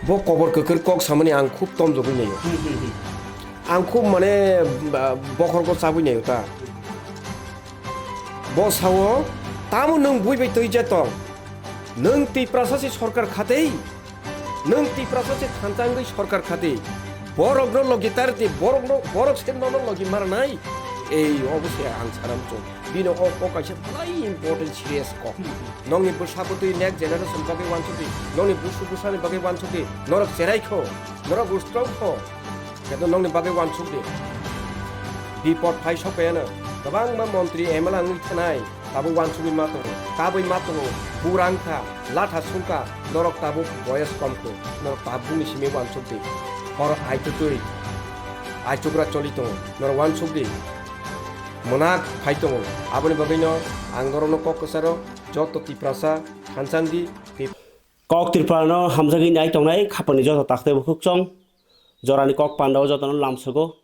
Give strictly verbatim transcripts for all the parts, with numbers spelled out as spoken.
Bo kobor kwkwrwi kok samani ang khub tomjogwi naio. Ang khub mane, ah, bokhorgo chabwi naio ta. Bo sao, "Tamo nwng bui bai twi je tong? Nwng Tiprasa se sorkar khatei? Nwng Tiprasa se thansa wngwi sorkar khatei? Borokno logi tar di, borokno, borok se nono logi marnai." Ei obo se ang sanam chung. Bino o kok kaisa belai important serious kok. Nongni bwsa bwtwi next generation bagwi wansuk di, nongni busu bwsani bagwi wansuk di, norok cherai kho, norok ustrong kho. Keto nongni bagwi wansuk di. Bipod phai sok phaiano kwbangma montri M L A wngwi thanai, tabuk wansugwi ma tongo, kabwi ma tongo, burang kha, latha sungkha, norok tabuk boyes kom kho, norok tabukni simi wansuk di. Hor aitutwi, aichukra choli tongo, norok wansuk di. Mwnak phai tongo, aboni bagwino ang norokno kok kwcharo, joto Tiprasa, thansa wng di, Tip- Kok Tripura no hamjagwi nai tongnai khapangni joto taktei bukhuk chong, jorani kok pandao jotono lamsogo,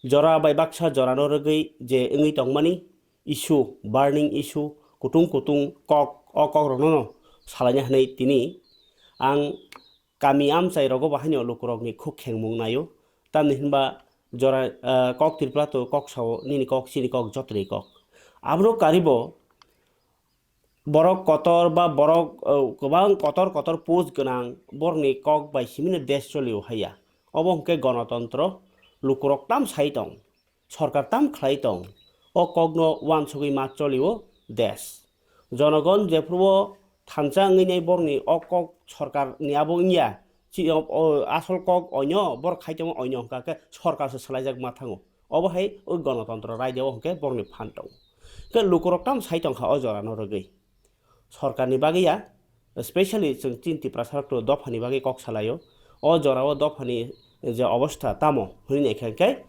jora bai baksa jorano rwgwi je wngwi tongmani issue, burning issue, kutung kutung kok, o kok rokno no salaina hinwi tini ang kami amchai rogo bo haino lukurokni khuk khengmung naio, tamni hinba jora, ah, Kok Tripura to kok sao, nini kok, chini kok, jotoni kok. Abono karibo borok kotor ba borok, uh, kwbang kotor kotor post gwnang borokni kok bai simino desh cholio haiya. Obo hwnkhe gonotontro, lukurok tam sai tong, sorkar tam khlai tong, o kokno wansugwi ma cholio desh. Jonogon jephruo thansa wngwi nai borokni o kok sorkarni abo wngya, chi-, o, o asol kok oino, borok khai tongma oino hwnkha khe sorkar se swlaijak ma thango. Obo hai o gonotontro raida o hwnkhe borokni phan tongo. Khe lukurok tam sai tongkha o jorano rwgwi. Sorkarni bagwi ya, specially chwng chini Tiprasa rok to dophani bagwi kok salaio. O jorao dophani je obostha tamo hwnwi naikha khe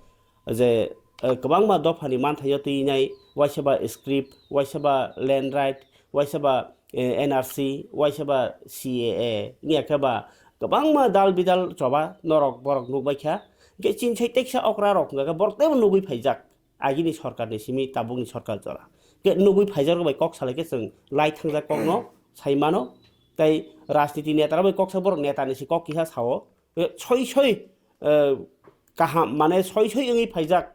je, eh, kwbangma dophani manthaio twi nai, waisa ba script, waisa ba land right, waisa ba, eh, N R C, waisa ba C A A, wngya khe ba kwbangma dal bidal choba norok borok nukbaikha. Hwnkhe chini sai teksa okra rok hwnkha khe borok teibo nugwi phaijak. Agini sorkarni simi tabukni sorkar jora. Hwnkhe nugwi phaijarok bai kok salai khe chwng lai thangjak kokno sai mano. Tei rajniti netarok bai kok sa borok netani se kok kisa sao. Eh, soi soi, eh, kaham, mane soi soi wngwi phaijak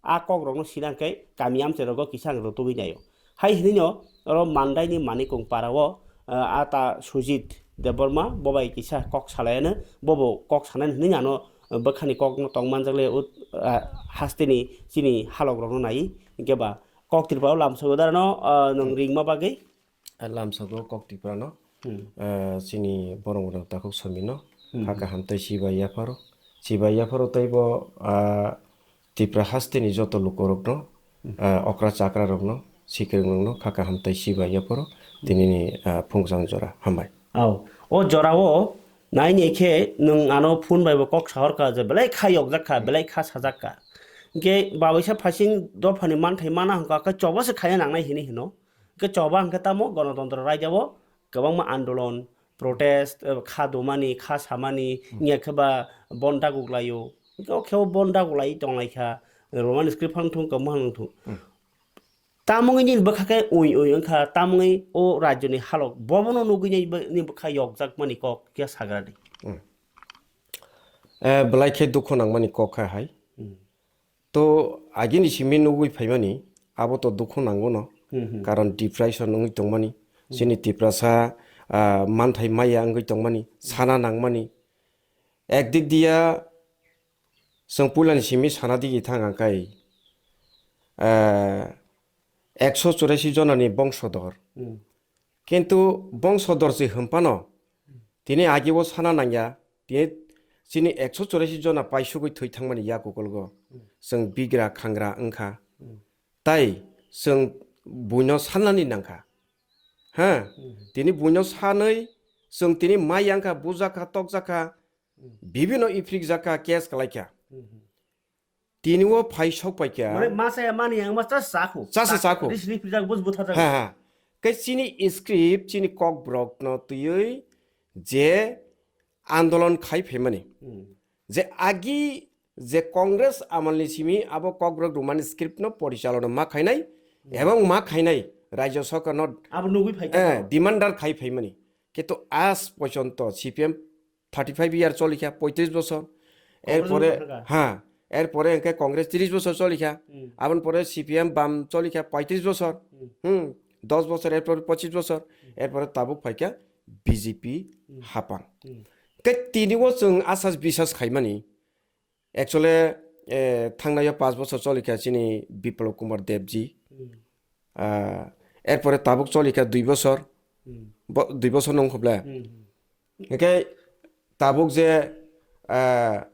a kokrokno sina hwnkhe kami amchairogo kisa ang rwtugwi naio. Hai hwnwino oro Mandaini Manikung parao, eh, a ta Sujit Debbarma bo bai kisa kok salaiano, bobo kok sanani hwnwi ano, eh, bwkhani kokno tong manjakle ut, ah, hasteni chini halokrokno nai, hwnkhe ba Kok Tripura o lamsogo darano, ah, nwng ringma bagwi. A lamsogo Kok Tripura no, Hmm. ah, chini borok rok takhuk somino, Hmm. Hakha hamtai sibai yapharo, sibai yapharo teibo, ah, Tripura hasteni joto lukorokno, Hmm. ah, okra chakra rokno, sikwrwng rokno hakha hamtai sibai yapharo, Hmm. Tinini, ah, phungchang jora hambai. Au, o jorao naini khe nwng ano phone bai bo kok sahorkha je belai kha yokjak kha, Hmm. Belai kha sajak kha. Hwnkhe babaisa phasing dophani manthai mana hwnkha khe choba se khaina nangnai hinwi hino. Hwnkhe choba hwnkhe tamo gonotontro raida o kwbangma andolon, protest, eh, kha dumani, kha samani, Hmm. Wngya khe ba bon daguk laio. Hwnkhe o khe o bon daguk lai tong lai kha, Roman script phang thung, kwbang phang thung. Hmm. Tamungni nini bwkha khe ui ui wngkha, tamungni o rajyoni halok bobono nugwi nai bw-, ni bwkha yokjakmani kok khe sagra di. Hmm. Eh, belai khe dukhu nangmani kok kha hai. Hmm. To agini simi nugwi phaimani, abo to dukhu nango no. Hmm, hmm. Karon depression wngwi tongmani. Hmm. Chini Tiprasa, ah, manthai maya wngwi tongmani, sana nangmani. Ekdik diya chwng puilani simi sana digi thang ang kai, ah, ekso churaisi jonani bongsodor. Hmm. Kintu bongsodor se hwnphano tini agi o sana nangya, tini chini ekso churaisi jona paisugwi thwi thangmani yak ukulgo. Hmm. Chwng bigra khangra wngkha. Hmm. Tai chwng buino sanani nangkha. Ha? Hmm. Tini buino sanwi chwng tini mai yangkha, bujakha, tokjakha, Hmm. Bibino iphrik jakha, case kalaikha. Hmm. Tini o phai sok paikha. Mane masa ya mani yang ma chasa chakhu. Chasa chakhu. Risini pijak bus butha jaga. Ha, ha. Khe chini script, chini kokborok no twiwi je andolon khai phaimani. Hmm. Je agi je Congress amalni simi abo kokborok rwmani script no porichalona ma khainai, hmm, ebong ma khainai Rajya Sarkar no, abo nugwi phai eh, kha. Demander khai phaimani. Kintu aaj porjonto C P M thirty five year cholikha, poitris bosor. Congress erpore, wngkha. Ha, erpore hwnkhe Congress tris bosor cholikha. Hmm. Aboni pore C P M bam cholikha, poitris bosor. Hmm. Hmm, dos bosor, erpore pochis bosor. Hmm. Erpore tabuk phaikha B J P Hmm. hapang. Hmm. Khe tini o chwng asas bisas khaimani. Actually, eh, thangnaio pash bosor cholikha chini Biplab Kumar Debji. Hmm. Ah, erpore tabuk cholikha dui bosor. Hmm. Bo-, dui bosor nung khuble. Hmm, hmm. Hwnkhe tabuk je, ah,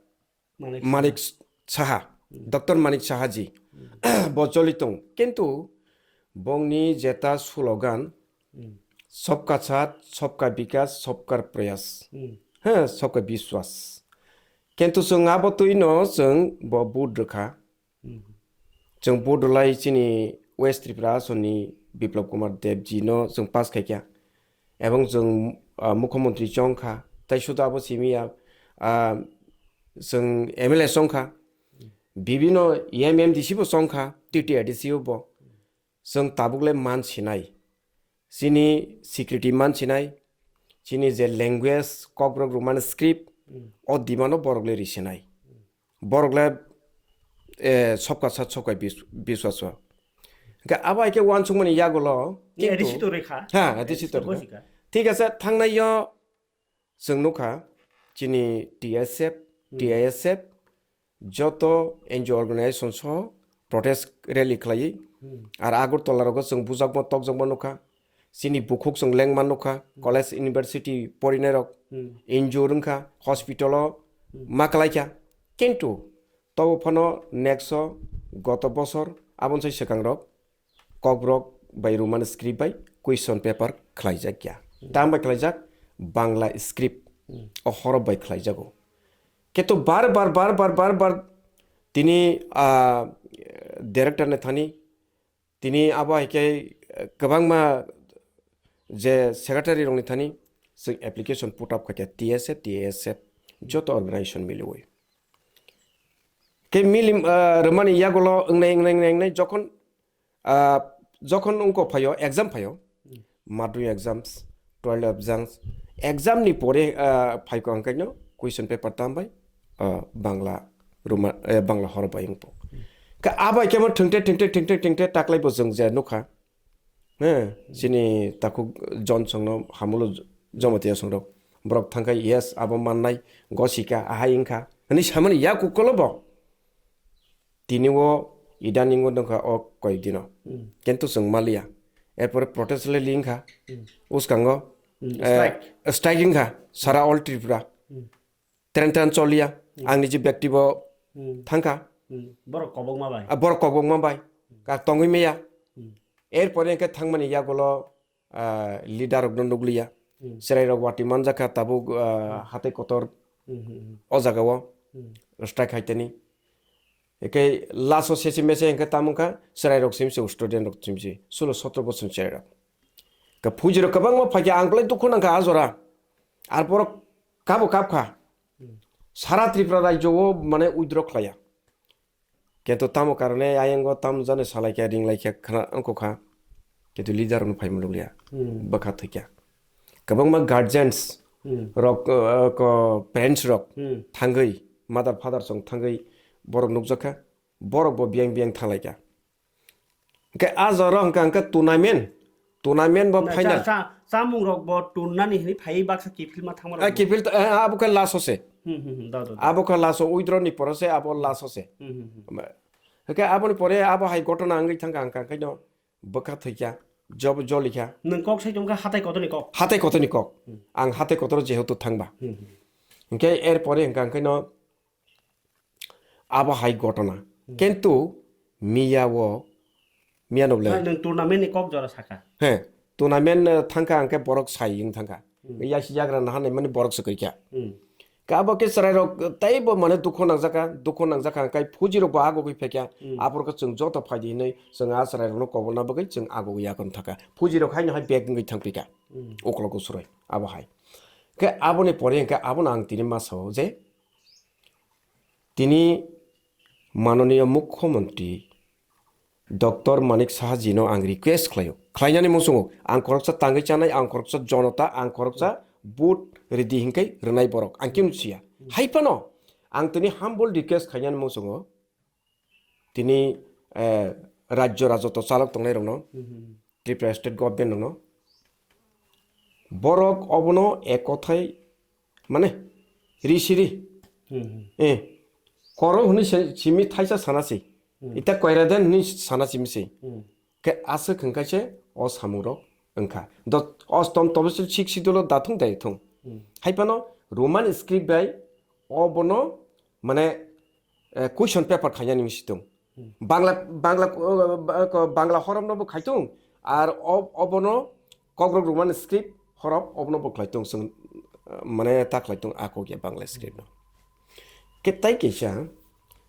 Manik Manik Saha, Hmm. Doctor Manik Saha ji, Hmm. bo choli tong. Kintu bongni jeta slogan, Hmm. "Sabka Saath, Sabka Vikas, Sabka Prayas." Hmm. Ha, Sabka Vishwas. Kintu chwng abo twino chwng bo vote rwkha. Hmm. Chwng vote rwlai chini West Tripura asoni Biplab Kumar Deb ji no chwng pass khaikha. Ebong chwng, ah, Mukhyamantri chongkha, tai suda abo simi ya, ah, chwng M L A chongkha. Bibino M M D C bo chongkha, T T A D C o bo. Chwng tabuk le man sinai. Chini security man sinai. Chini je language, Kokborok Roman script, Hmm. o demand o borok le ri sinai. Borok le, eh, Sabka Saath, Sabka Bis-, Biswas o. Hwnkhe abo hai khe uansukmani yagulo, Ni kintu A D C to rikha. Ha, A D C to rikha. Thik ase, thangnai yo chwng nukha, chini T S F, Hmm. T I S F, joto N G O organization soho protest rally khlaiwi. Hmm. Ar Agartala rogo chwng bujakma tokjakma nukha. Chini bukhuk chwng lengma nukha, Hmm. college, university porinairok Hmm. injure wngkha, hospital o Hmm. ma klaikha. Kintu tobo phano next o goto bosor aboni sai swkangrok Kokborok bai Roman script bai question paper khlaijak ya. Hmm. Tamo bai khlaijak? Bangla script. Hmm. O horop bai khlaijago. Kintu bar bar, bar bar, bar bar tini, ah, director ni thani, tini abo hai khe, eh, kwbangma je secretary rok ni thani chwng application put up khaikha, T S F, T I S F, joto organization miliwi. Khe milim, ah, rwmani yagulo wngnai, wngnai, wngnai, wngnai, jokhon, ah, jokhon wngkok phaio, exam phaio, Hmm. madhyamik exams, twelve exams, exam ni pore, ah, phaikha hwnkhe no question paper tam bai, ah, Bangla Roma-, eh, Bangla horop bai wngkok. Hmm. Khe abo hai khe mo thwngte, thwngte, thwngte, thwngte taklai bo chwng je nukha. He, chini takhuk John songno hamulo J-, Jamatia songrok. Borok thangkha, "Yes, abo mannai, gosika, ahai wngkha," hwnwi samani yak ukolo bo. Tini o idaning o nokha o koyek dino. Hmm. Kintu chwng maliya. Erpore protest rally wngkha. Hmm. Uskango, Hmm, eh, strike. Strike wngkha. Sara all Tripura. Hmm. Tren tren choliya, Hmm. Ang niji bekti bo Hmm. thangkha. Hmm. Borok kobokma bai. Ah, borok kobokma bai. Ka tongwi maya. Hmm. Erpore hwnkhe thangmani yagulo, ah, leader rokno nukliya. Hmm. Chwrairok wati manjakha tabuk, ah, Hmm. hatai kotor Hmm, hmm, hmm. o jagao Hmm. strike haitani. Eke laso sesi mese hwnkhe tamo wngkha chwrairok simse, student rok simse, sulo sotro bosor chwrairok. Ka phujirok kwbangma phaikha, ang belai dukhu nangkha a jora. Ar borok kabo kapkha. Hmm. Sara Tripura rajyo o mane withdraw khlaiya. Kintu tamo karone ayang o tamo jani salaikha, ringlaikha, khna wngkha. Kintu leader rokno phaima nukliya. Hmm. Bwkha thwikha. Kwbangma guardians Hmm. rok, uh, ko parents rok Hmm. thangwi, mother father song thangwi borok nukjakha. Borok bo biyang biyang thanglaikha. Hwnkhe a jora hwnkha hwnkhe tournament, tournament bo Na, final. Cha-, cha-, chamung rok bo turnani hwnwi phaiwi baksa kiphilma thangma rok Ah, bo. Kiphil, eh, abo khe last o se. Hmm, hmm, hmm, da, da, da. Abo khe last o, withdraw ni pore se abo last o se. Hmm, hmm, hmm. Hwnkhe aboni pore abo hai gotona wngwi thangkha hwnkha hwnkhe no bwkha thwikha, job jolikha. Nwng kok sai tongkha hatai kotorni kok. Hatai kotorni kok. Hmm. Ang hatai kotor jehetu thangba. Hmm, hmm. Hwnkhe er pore hwnkha hwnkhe no abo hai gotona. Hmm. Kintu miya o, miya no Na, le. Nwng tournament ni kok jora saka. He, tournament, eh, thangkha hwnkhe borok sai wng thangkha. Hmm. Yasi yagra nahanai mani borok se kwikha. Hmm. Ka abo khe chwrairok teibo mane dukhu nangjakha, dukhu nangjakha hwnkhe phujirok bo agugwi phaikha. Hmm. Aphuru khe chwng joto phaidi hinwi chwng a chwrairokno kobolna bagwi chwng agugwi yakung thangkha. Phujirok haino hai bag wngwi thangpikha. Hmm. Ukologo suroi abo hai. Khe aboni pore hwnkhe abono ang tini ma sao je tini manoniya mukhyamantri Doctor Manik Saha ji no ang request khlaio, khlainani muchungo, ang khoroksa tangwi chanai, ang khoroksa jonota, ang khoroksa vote ridi hinkai rwnai borok, ang khe nusiya. Hai phano ang tini humble request khainani muchungo, tini, eh, rajyo rajoto chalok tongnai rokno, Tripura state government rokno, borok obono ek kothai, mane, ri siri, eh, koro hwnwi se simi thaisa sana si, ita koira den hwnwi sana simi si. Khe aswk hwn khe se o samung rok wngkha. Do-, ostom tobosil sik sidolo dathung dai thung. Hai phano Roman script bai obono, mane, eh, question paper khainani wngsi tung. Bangla, Bangla, eh, Bangla horomno bo khaitung, ar ob-, obono Kokrok Roman script horop obono bo khlaitung, chwng, eh, mane ta khlaitung a kok ya Bangla script no. Khe tai kaisa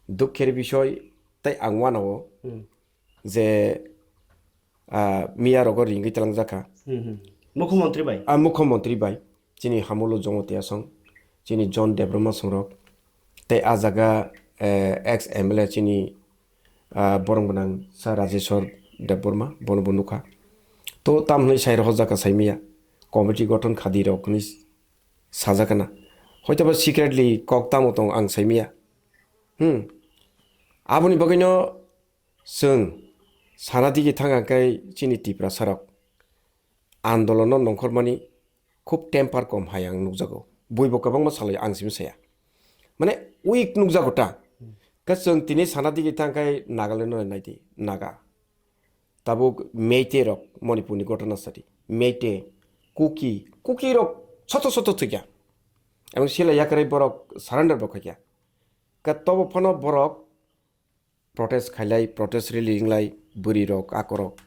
dukher bisoy tai ang wanao je, ah, miya rogo ringwi talangjak kha. Hmm, hmm. Mukhyamantri bai? Ah, Mukhyamantri bai. Chini Hamulo Jamatia song, chini John Debbarma songrok, tei ah jaga, eh, ex M L A chini, ah, borong gwnang sa Rajeshwar Debbarma, bono bo nukha. To tam hwnwi sai rohorjak kha saimaya, committee gothon khadi rok hwnwi sajak na. Hoitoba secretly kok tamo tong ang saimaya. Hmm. Aboni bagwino chwng sana digi thang khe chini Tiprasa rok andolono nongkhormani khub temper kom hai ang nukjago. Buibo kwbangma salai ang simi saya. Mane weak nukjago ta. Khe chwng tini sana digi thang khe Nagaland no naidi, Naga. Tabuk Meitei rok Manipur ni gotona sadi. Meitei, Kuki, Kuki rok soto soto thwikya. Ebong sila yakarwi borok surrender bo khaikya. Khe tobo phano borok protest khailai, protest rally ringlai, bwrwi rok, akorok.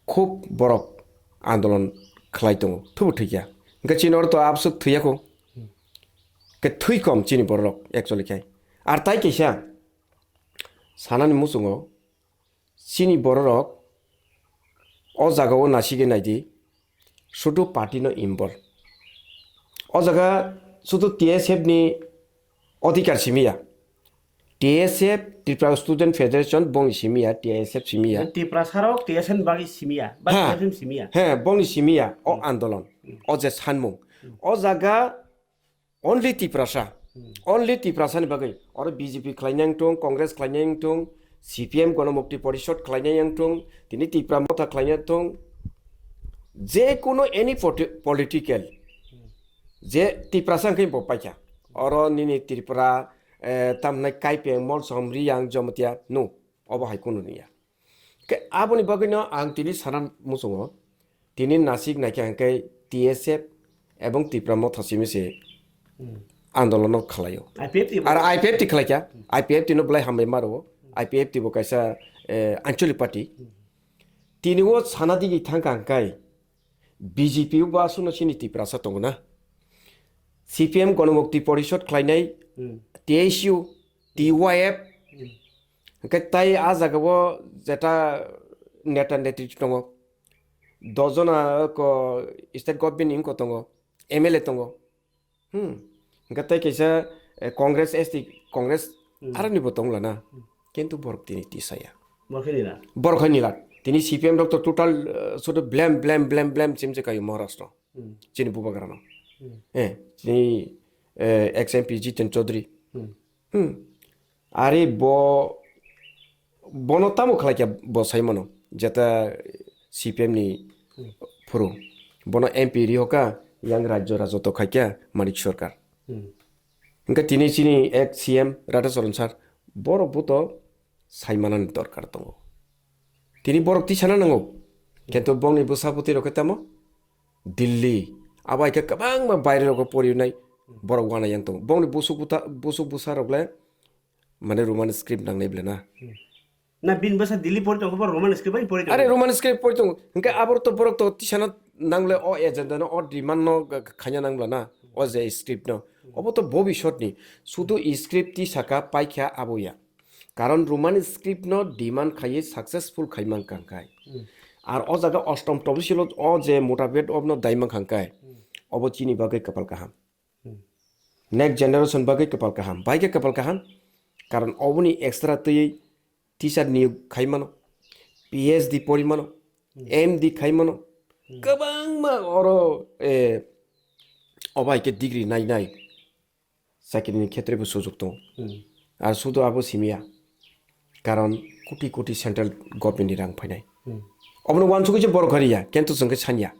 Khub borok andolon khlai tongo, thubu thwikya. Hwnkhe chini oro to abswk thwiya kho. Khe thwi kom chini bororok actually khai. Ar tai kaisa sanani muchungo chini bororok o jagao nasigwi naidi, sudu party no involve. O jaga sudu T S F ni odhikar simiya. T S F, Tripura Student Federation, bongni simiya, T S F simiya. Tiprasa rok T S F ni bagwi simiya, ba Ha. T S F ni simiya. He, bongni simiya, o andolon, o je sanmung. O jaga only Tiprasa, only Tiprasa ni bagwi. Oro B J P khlainai wng tung, Congress khlainai wng tung, C P M Gonomukti Porishod khlainai wng tung, tini Tipra Motha khlainai wng tung, je kuno any poti-, political, je Tiprasa hwnkhe bo paikha. Oro nini Tripura, eh, tamhnai Kaipeng, Molsom, Riyang, Jamatia, no, obo hai kunu niya. Khe aboni bagwino ang tini sana muchungo, tini nasik naikha hwnkhe T S F ebong Tipra Motha simi se andolono khlaio. I P F T bo. Ar I P F T khlaikha, I P F T no belai hambai maro, I P F T bo kaisa, eh, Anchalik party. Tini o sana digi thangkha hwnkhe B J P bo aswkno chini Tiprasa tongo na. C P M Gonomukti Porishod khlainai, Hmm. T S U, T Y F, Hmm. hwnkhe tai a jagao jeta neta netri tongo. Dos jona ko state government ni wngkha tongo, M L A tongo. Hmm. Hwnkhe tei kaisa, eh, Congress, S T, Congress Hmm. aroni bo tong lana. Hmm. Kintu borok tini tisaya. Borok hai nila. Borok hai nila. Tini C P M rok to total, eh, sudu blem, blem, blem, blem chimse kayo Maharashtra. Hmm. Chini bubagrano. Hmm. Eh, chini, eh, ex M P Jiten Chaudhary. Hmm. Hmm. Ari bo, bono tamo khlaikha bo saimano, jeta C P M ni Hmm. phuru. Bono M P rihoka, yang rajyo rajoto khaikha Manik Sarkar. Hmm. Hwnkhe tini chini ex C M Radhacharan sir, borok bo to saimanani dorkar tongo. Tini borok tisana nango. Kintu bongni bwsa bwtwi rok khe tamo Delhi, abo hai khe kwbangma baire rogo porinai borok wana yang tongo. Bongni busuk buta-, busuk bwsa rok le mane Roman script nangnai bwle na. Na bini bwsa Delhi pori tongkha bo Roman script bai pori tongkha. Are Roman script pori tongo. Hwnkhe abo to borok to tisana nangle o agenda no, o demand no khaina nang bwla na, o je script no. Obo to bobisot ni. Sudu script tisaka paikha abo ya. Karon Roman script no demand khaiwi successful khaimang kangkhai. Hmm. Ar o jaga ostom tobisilo o je motivate obno daimang kangkhai. Hmm. Obo chini bagwi kwpal kaham. Hmm. Next generation bagwi kwpal kaham. Bai khe kwpal kaham. Karon oboni extra twiwi teacher niyok khai mano. P H D pori mano. Hmm. M D khai mano. Hmm. Kwbangma oro, eh, Obo hai khe degree nai nai chakrini khetre bo sujuk tongo. Hmm. Ar sudu abo simiya, karon koti koti central government ni rang phainai. Hmm. Obono wansugwi se borok hariya, kento chwng khe sanya.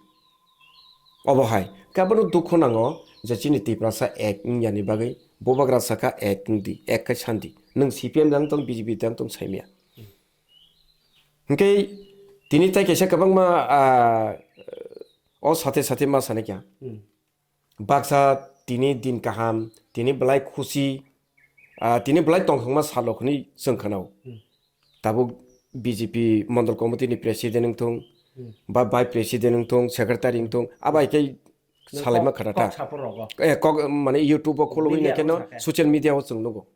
Obo hai, kabono dukhu nango je chini Tiprasa ek wngya ni bagwi, bubagra saka ek wngdi, ek khai sandi. Nwng C P M dang tong, B J P dang tong saimya. Hmm. Hwnkhe tini tai kaisa kwbangma, ah, o sathe sathe ma sanai kha. Hmm. Baksa tini din kaham, tini belai khusi, ah, tini belai tongthokma salo hwnwi chwng khwnao. Hmm. Tabuk B J P Mondol Committee ni President wngthung, Hmm. ba Vice President wngthung, Secretary wngthung, abo hai khe Nung salaima kok, khata ta. Kok sapor rogo. Eh, kok, mane YouTube o khulugwi Media naikhe no o sakhe. Social media o chwng nugo.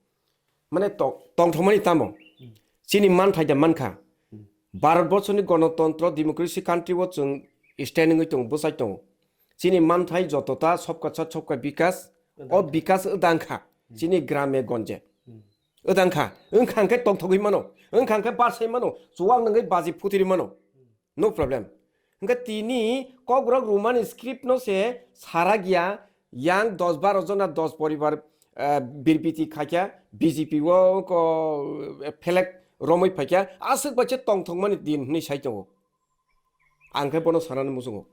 Mane to-, tongthokmani tamo? Hmm. Chini manthai da mankha. Hmm. Bharat borso ni gonotontro democracy country o chwng stand wngwi tongo, bwsai tongo. Chini manthai joto ta sabka sath sabka bikas, o Wngkha. Bikas wngkha. Hmm. Chini grame gonje. Hmm. Wngkha, wngkha hwnkhe tongthogwi mano, wngkha hwnkhe barsai mano, chuwak nungwi baji phutiri mano. Hmm. No problem. Hwnkhe tini Kokborok Roman script no se sara giya, yang dos baro jona dos poribar, eh, birbiti khaikha, B J P o ko, eh, phelek romwi phaikha, aswk bai se tongthokmani din hwnwi sai tongo. Ang khe bono sanani muchungo.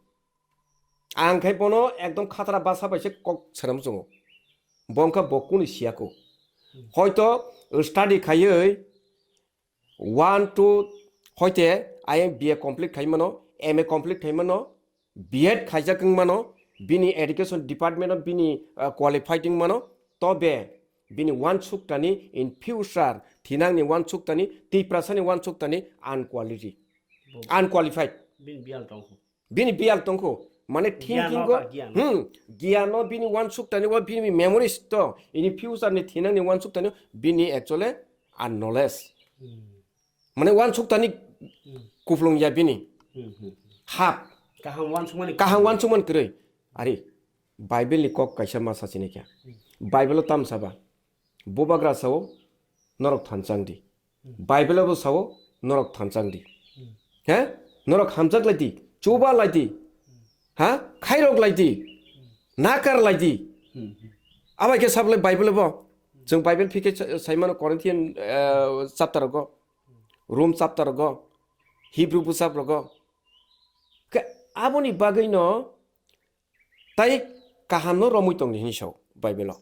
Ang khe bono ekdom khatara basa bai se kok sana muchungo. Bo wngkha bo kuni siyako. Hoito study khaiwi one, two, hoite ayang B A complete khai mano, M A complete khai mano, B Ed khaijak wng mano, bini education department o bini, uh, qualified wng mano, tobe bini uansuk tani in future thinangni uansuk tani, Tiprasani uansuk tani unquality-, Bo- unqualified. Bini biyal tongkho. Bini biyal tongkho. Mane Giyan thinking o go, ta giyan. Hmm, giyan o bini uansuk tani o bini memories to, ini future ni thinangni uansuk tani bini actually unknowledge. Hmm. Mane uansuk tani Hmm. Kuplung ya bini. Hmm, hmm. Hap. Kaham uansukmani Kaham kwrwi. Uansukmani kwrwi. Ari, Bible ni kok kaisa ma sachini khe. Hmm. Bible o tam saba. Bubagra sao, norok thanchang di. Hmm. Bible o bo sao, norok thanchang di. Hmm. He? Norok hamjak lai di, chuba lai di. Hmm. Ha? Khairok lai di. Hmm. Nakar lai di. Hmm, hmm. Abai khe sablai Bible o bo. Hmm. Chwng Bible phikhe sa-, saimano Corinthian, eh, chapter rogo. Rom chapter rogo, Hebrew bwsap rogo. Khe aboni bagwino tai kahamno romwi tongdi hinwi sao Bible-o.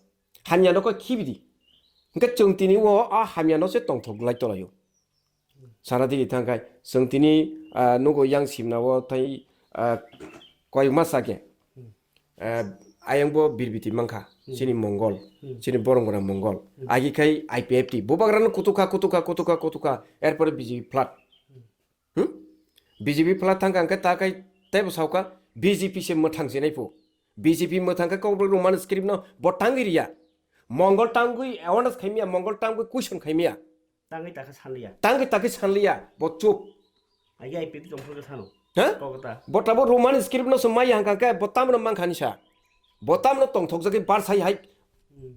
Hamyano khe khibidi. Hwnkhe chwng tini o a hamyano se tongthok lai tolaio. Sana digi thangkhai chwng tini, ah, nugo yang simna o tai, ah, koyma sake. Eh, ayang bo birbiti mankha, Hmm. Chini Mongol, Hmm. Chini Borongora Mongol. Hmm. Agi khai I P F T. Bubagrano kutukha, kutukha, kutukha, kutukha. Erpore B J P flat. Hmm. Hmm? B J P flat thangkha hwnkhe ta khai teibo saokha, B J P se mwthang se nai phu. B J P mwthang khe Kokborok Roman script no bo tangwi riya. Mongol tangwi awareness khaimya, Mongol tangwi question khaimya. Tangwi takhe sanliya. Tangwi takhe sanliya, bo chup. Agi I P F T tongphuru khe sano. Ha? Kokta. Bo tabo Roman script no se maya hangkha khe, bo tamno mankha ni sa. Bo tamno tongthok jagwi bar sai hai. Hmm.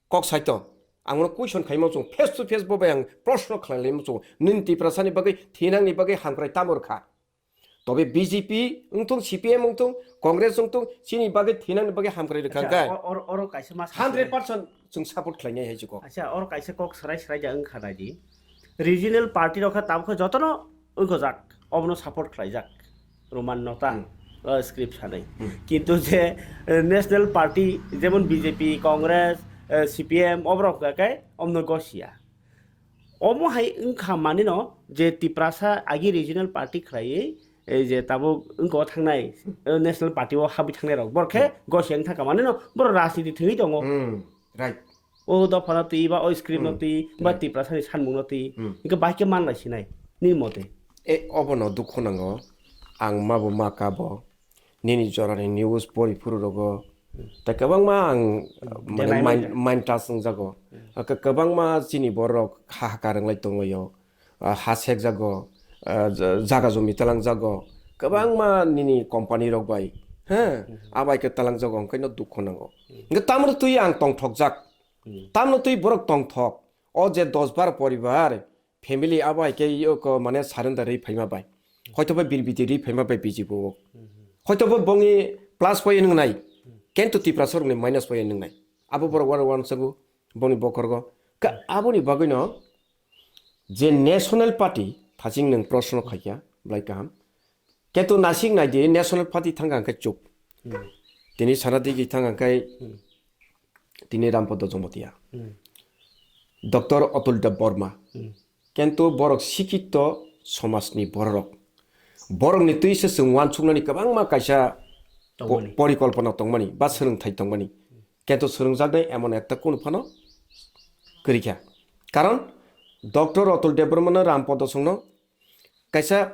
Kok sai to. Ang no question khaimo chung, face to face bo bai ang proshno khlai laimo chung. Nini Tiprasa ni bagwi, thinang ni bagwi hamkrai tamo rwkha. Tobe B J P wngthung, C P M wngthung, Congress wngthung, chini bagwi thinangni bagwi hamkrai rwkha Acha, khe o-, oro, oro kaisa ma sa hundred percent chwng support khlainai hai chukgo. Acha, oro kaisa kok srai srai ja wngkha nai di. Regional party rok khe tabukhe jotono wngkojak, obono support khlaijak. Roman nota, Hmm. o script sanai. Hmm. Kintu je, eh, national party, jemon B J P, Congress, eh, C P M, oborok khe omno gosia. Omo hai wngkha manino je Tiprasa agi regional party khlaiwi, ei je tabuk wngkha o thangnai, eh, national party o habwi thangnai rok, borok khe Hmm. gosiya wng thangkha manino borok rajniti thwngwi tongo. Hmm, right. O dopha no twi ba o script no Hmm, twi ba right. Tiprasa ni sanmung no twi. Hmm. Hwnkhe bahai khe manlai sinai, nini mote? E, obono dukhu nango. Ang ma bo ma ka bo. Nini jorani news pori phuru rogo. Ta kwbangma ang, uh, mane Belai mind, manjak. Mind touch wngjago. Hmm. Aka kwbangma chini borok ha, ha karwnglai tonglaio. Ah, ha sekjago. Ah, ja-, jaga jumi talangjago. Kwbangma nini company rok bai. Ha? Hmm. Abai khe talangjago, hwnkhe no dukhu nango. Hmm. Hwnkhe tamro twi ang tongthokjak. Hmm. Tamno twi borok tongthok. O je dos bar poribar, family abo hai khe yo ko mane surrender ri phaima bai. Hoito bo birbiti ri phaima bai B J P o. Hoito bo bongni plus point wngnai. Kintu Tiprasa rokni minus point wngnai. Abo borok waro wansukgo boni bokorgo. Ka aboni bagwino je National Party thaching nwng proshno khaikha belai kaham. Kintu nasik naidi National Party thangkha hwnkhe chuk. Hmm. Tini sana digi thangkha hwnkhe Hmm. tini Rampada Jamatia. Hmm. Doctor Atul Deb Barma. Hmm. Kintu borok sikito somajni bororok. Borokni twi se chwng wansuknani kwbangma kaisa po-, Tongmani. porikolpona tongmani ba swrwngthai tongmani. Kintu swrwngjaknai emon ekta kunu phano kwrwikha. Karon Doctor Atul Deb Barmano Rampada Songno kaisa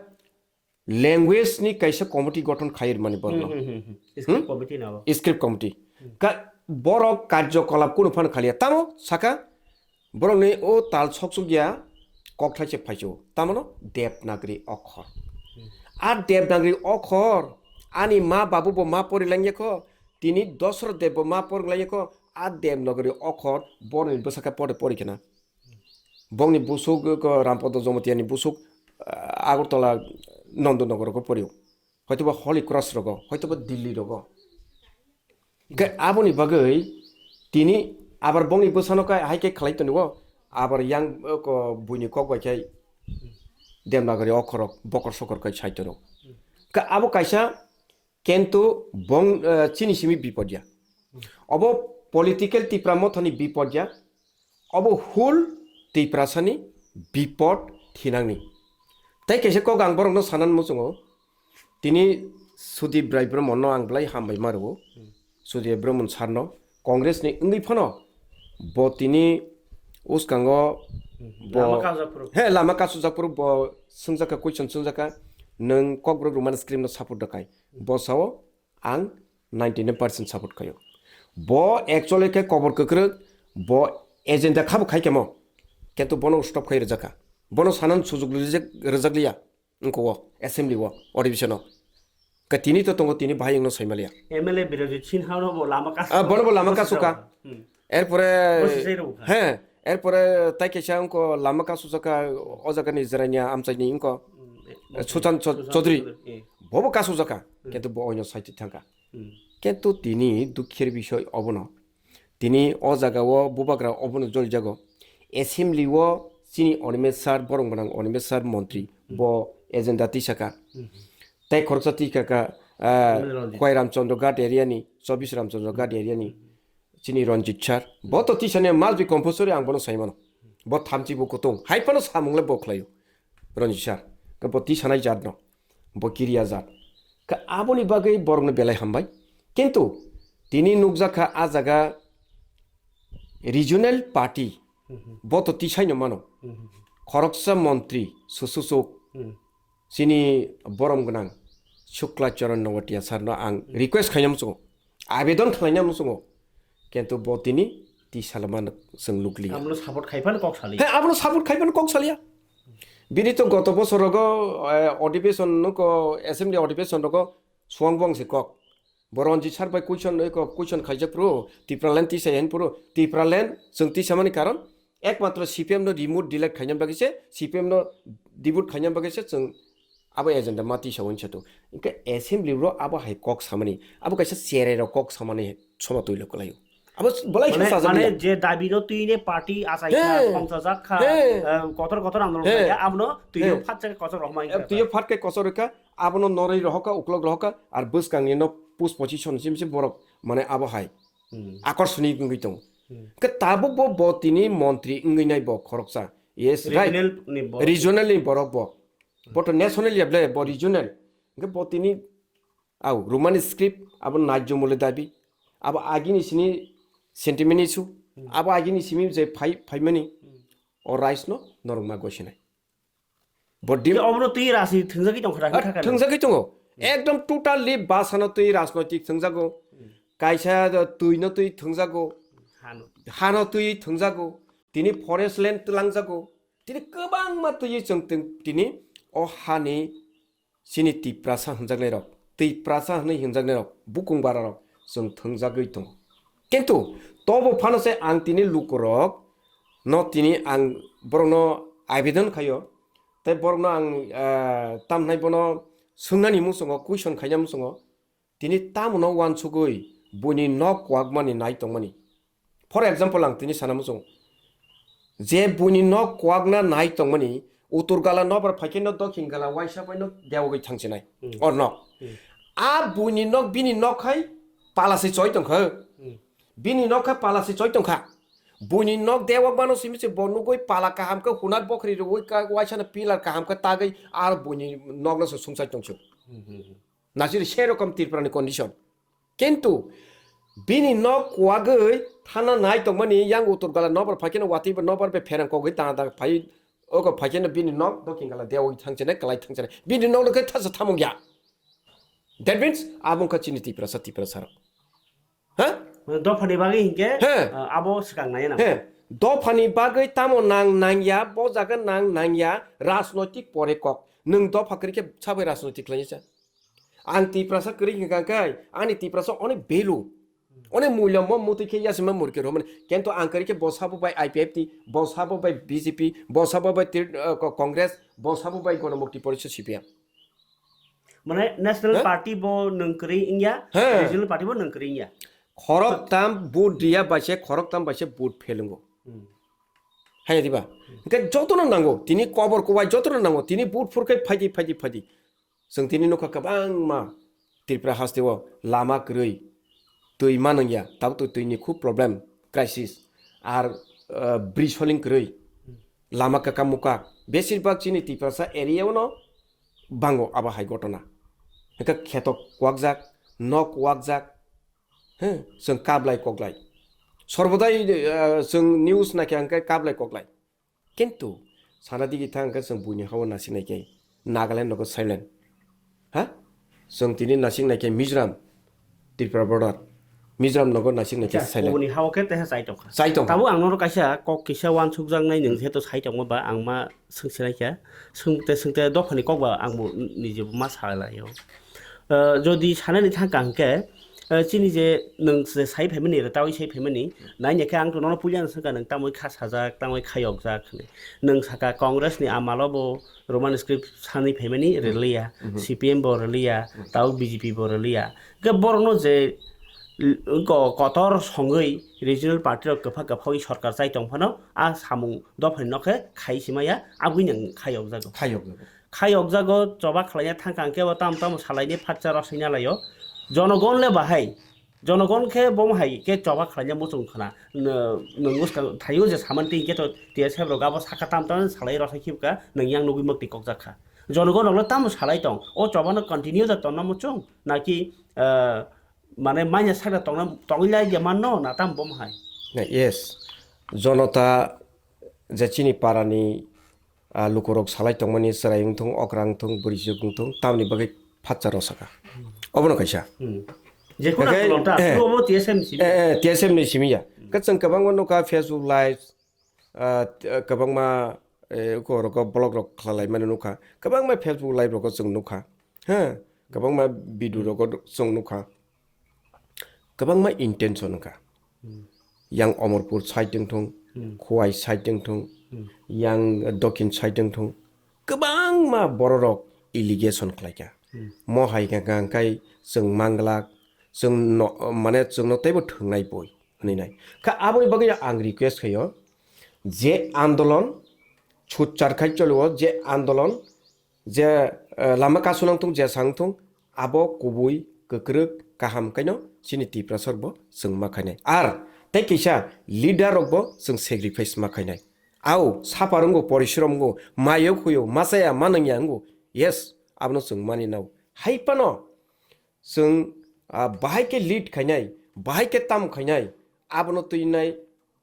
language ni kaisa committee gothon khai rwmani borokno. Hmm, hmm, hmm, hmm. Script Hmm? committee na bo. Script committee. Hmm. Ka borok karjokolap kunu phano khaliya. Tamo saka borokni o tal soksukya kokthaise phaisu. Tamano Devanagari okhor. Hmm. A Devanagari okhor ani ma babu bo ma porilangyakho. Tini Dosrot Deb bo ma porilangyakho. A Devanagari okhor borokni bwsakhe pore porikhana. Bongni busuk, ko Rampada Jamatia ni busuk, ah, Agartala Nandanagar ko porio. Hoitoba Holy Cross rogo, hoitoba Delhi rogo. Ke aboni bagwi tini abar bongni bwsano kai hai ke khlai tongo, abar yang, eh, ko buini kok bai khai Devanagari okhorok bokor sokor kai sai tono. Ke abo kaisa Kintu bong, eh, chini simi bipod ya. Obo political Tipra mothani bipod ya. Obo whole Tiprasani bipod thinangni. Tai kaisa kok ang borokno sanan muchungo. Tini Sudip Rai Brahmonno ang belai hambai ma rwo. Sudip Brahmon sarno Congress ni wngwi phano bo tini uskango bo Lama kasujak phuru. He, lama kasujak phuru bo swngjaka, question swngjaka, "Nwng Kokborok Roman script no support da kai?" Bo sao, "Ang ninety nine percent support khaio." Bo actually khe kobor kwkrwk, bo agenda khabo khai kemo, kintu bono stop khai rwjak kha. Bono sanan sujuk rijak, rwjak liya, wngkha o assembly o, odibisano. Ka tini to tongo, tini bahai wngno saimaliya. M L A Birajit Sinha no bo lama kasu. Ah, bono bo lama kasu ka. Hmm. Erpore, Bo sisai rw kha. He, erpore tai kaisa wngkha lama kasu jaka, o jagani Jerania amchaini wngkha. Hmm, eh, Suchan Chou-, Suchan Chaudhary. Chaudhary, eh. Bobo kasu jaka, Hmm. kintu bo oino saiti thangkha. Hmm. Kintu tini dukhir bisoi obono. Tini o jaga o bubagra obono jolijago. Assembly o chini Animesh sir, borok gwnang Animesh sir montri, Hmm. bo agenda tisaka. Hmm. Tai khoroksa tikaka, ah, M L A Ranjit. Khwai Ramchandra Ghat area ni, Chobis Ramchandra Ghat area ni. Hmm. Chini Ranjit sir, bo to tisani must be compulsory, ang bono sai mano. Bo thamchi bo kutung, hai phano samung le bo khlaio, Ranjit sir. Ka bo tisanai jat no, bo kiriya jat. Ka aboni bagwi borokno belai hambai. Kintu tini nukjakha a jaga regional party, Mhm. bo to tisaino mano. Mhm. Khoroksa montri, sususuk, Hmm. chini borom gwnang Shukla Charan Nowatia sir no ang request khaina muchungo, abedon khlaina muchungo, kintu bo tini tisalma chwng nukliya. Amno support khai phano kok saliya. He, abono support khai phano kok saliya. Bini to goto bosor rogo, eh, odibeshon nuko, assembly odibeshon rogo suang bong se kok. Bo Ranjit sir bai question, eko question khaijak phuru, Tipraland tisa hen phuru, Tipraland chwng tisamani karon, ekmatro C P M no remote delete khaina bagwi se, C P M no debut khaina bagwi se chwng abo agenda ma tisa hwn se to. Hwnkhe assembly ro abo hai kok samani, abo kaisa cherai rok kok samani soma twi lo kwlaio. Abo s-, bolai khe Mane, sajak mane liya. Je dabi no twi ne party achai kha, He. Khomsa jak kha, He. eh, kotor kotor andolon He. khlai kha, abono twi He. yo phat jak kotor rohma Ab twi yo phat khe kochor rwkha, abono norwi rohokha, uklok rohokha, ar bwskang ni no push position sim sim borok mane abo hai Hmm. akorsoni wngwi tongo. Hmm. Khe tabuk bo, bo tini montri wngwi nai bo khoroksa. Yes, right. Regional ni borok. Regional ni borok bo. Bo to national ya ble, bo regional. Hwnkhe bo tini, au, Roman script, abo naijomole dabi. Abo agini sini sentiment issue. Hmm. Abo agini simi je phai, phaimani. Hmm. O rights no norok ma gosinai. Bo dim- Obono twi rasi thwngjagwi tongkha, Ah, thangkha thwngjagwi tongo. Hmm. Ekdom totally basano twi rajnoitik thwngjago. Hmm. Kaisa twi no twi thwngjago. Hano. Hano twi thwngjago. Tini forest land twlangjago. Tini kwbangma twi chwng tini o hani chini Tiprasa hwnjaknairok, Tiprasa hwnwi hwnjaknairok, bukung bararok chwng thwngjagwi tongo. Kintu tobo phano se ang tini lukurok no tini ang borokno abedon khaio, tei borokno ang, ah, tamhnai bono swngnani muchungo, question khaina muchungo, tini tamono uansugwi buini nok kwakmani nai tongmani. For example, ang tini sana muchung, je buini nok kwakna nai tongmani, utur gala nobar phaikhe no dokhin gala waisa bai no dewagwi thangsinai. Hmm. Or nok. Hmm. A buini nok, bini nok khai pala se choi tongkha. Hmm. Bini nok khai pala se choi tongkha. Buini nok dewak mano simi se bo nugwi pala kaham khe hunar bokhri rwui ka waisa no pillar kaham khe tagwi ar buini nok no se sumsai tongsu. Hmm, hmm, hmm. Nasiri serokom Tripura ni condition. Kintu bini nok kwagwi thana nai tongmani yang utur gala nobar phaikhe no watwi ba nobar bai pherang kogwi tana da phai, oko phaikhe no bini nok dokhin gala dewagwi thangsinai, kwlai thangsinai. Bini nok no khe thasa thamung ya. That means abo wngkha chini Tiprasa, Tiprasa rok. Ha? Dophani bagwi hinkhe, He. uh, abo swkang nai na. He. Dophani bagwi tamo nang nangya, bo jaga nang nangya, rajnoitik pore kok. Nwng dopha kwrwi khe sabai rajnoitik khlaiya cha. Ang Tiprasa kwrwi hwnkha khe, ani Tiprasa onek value, onek mulya mo mutwi khe yasima murke romani. Kento ang kwrwi khe bo sabo bai I P F T, bo sabo bai B J P, bo sabo bai Tir-, uh, Ko-, Congress, bo sabo bai Gonomukti Porishad C P M. Mane national Huh? party bo nwng kwrwi wngya, Huh. regional party bo nwng kwrwi wngya. Khorok tam vote riya bai se, khorok tam bai se vote fail wngo. Hmm. Hai diba? Hwnkhe jotono nango, tini kobor kubai jotono nango, tini vote phurkhe phaidi, phaidi, phaidi. Chwng tini nukha kwbangma Tripura hasteo lama kwrwi, twi manwngya, tabuk twi, twini khub problem, crisis. Ar, uh, bridge holing kwrwi, lama kwkak mukak. Besir bak chini Tiprasa area-o no bango abo hai gotona. Hwnkhe kheto kwakjak, nok kwakjak, he, chwng kablai koklai. Sorbodai, uh, chwng news naikha hwnkhe kablai koklai. Kintu sana digi thang khe chwng buini hao nasing nai khe Nagaland nogo silent. Ha? Chwng tini nasing nai khe Mizoram, Tripura border. Mizoram nogo nasing nai khe Acha, silent. Buini hao khe teha chai tongkha. Chai tongkha. Tabuk ang norok kaisa kok kisa wansukjaknai nwng jehetu sai tongma ba ang ma swngsinai khe. Swngte swngte dophani kok ba ang bo nijebo ma salaio. Uh, jodi sanani thangkha hwnkhe, uh, chini je nwng je sai phaimani, rwtawi sai phaimani, naina khe ang to nono puilano swngkha nwng tamoi kha sajak, tamoi khayokjak hwnwi. Nwng saka Congress ni amalo bo Roman script sanwi phaimani rwliya, Mhm. C P M bo rwliya, Mhm. tabuk B J P bo rwliya. Hwnkhe borokno je l-, ko-, kotor songwi regional party rok kwpha kwphawi sorkar chai tongphano a samung dophani nokhe khai simaya aboni ang khayokjago. Khayokjago. Khayokjago, choba khlaina thangkha hwnkhe bo tamo tamo salaini phatsa rosina laio. Jonogon le bahai, jonogon khe bo hai khe choba khlaina muchung khna. Nw-, nwng bwskang thaio je saman twi khe to T S F rok abo saka tam tam salai rosai khibka, nwng yang nugwi mwktwi kokjak kha. Jonogon rok le tamo salai tong, o choba no continue da tonna muchung, naki, ah, mane manya sakda tongna, tongwi lai de manno na tam bo hai? Na, yes. Jonota je chini parani ah, lukurok salai tongmani chwrai wngthung, okra wngthung, bwrwisuk wngthung, tamni bagwi phatsa rw sakha. Obono kaisa. Hmm. Jekunu Haikhe, andolon ta, eh, abo T S M ni simi. Eh, eh, T S M ni simi ya. Hmm. Khe chwng kwbangma nukha Facebook Live, ah, t-, kwbangma, eh, uko rogo blog rok khlalaimani nukha. Kwbangma Facebook Live rogo chwng nukha. Ha, kwbangma video rogo chwng nukha. Kwbangma intention wngkha. Hmm. Yang Omorpur side wngthung, Hmm. Khowai side wngthung, Hmm. yang Dokhin side wngthung, kwbangma bororok allegation khlaikha. Hmm. Mo hai kha kha hwnkhe chwng manglak, chwng no, mane chwngno teibo thwngnai boi hwnwi nai. Kha aboni bagwi ang request khaio, je andolon sutchar khai cholio, je andolon je, eh, lama kasu nangthung, je sangthung, abo kubui, kwkrwk, kaham khaino chini Tiprasa rokbo chwng ma khainai. Ar tei kisa leader rokbo chwng sacrifice ma khainai. Au, sapa rwngo, porishrom wngo, mayo khuyo, machaya, manwngya wngo. Yes, abono chwng mani nao. Hai phano chwng, ah, bahai khe lead khainai, bahai khe tam khainai, abono twinai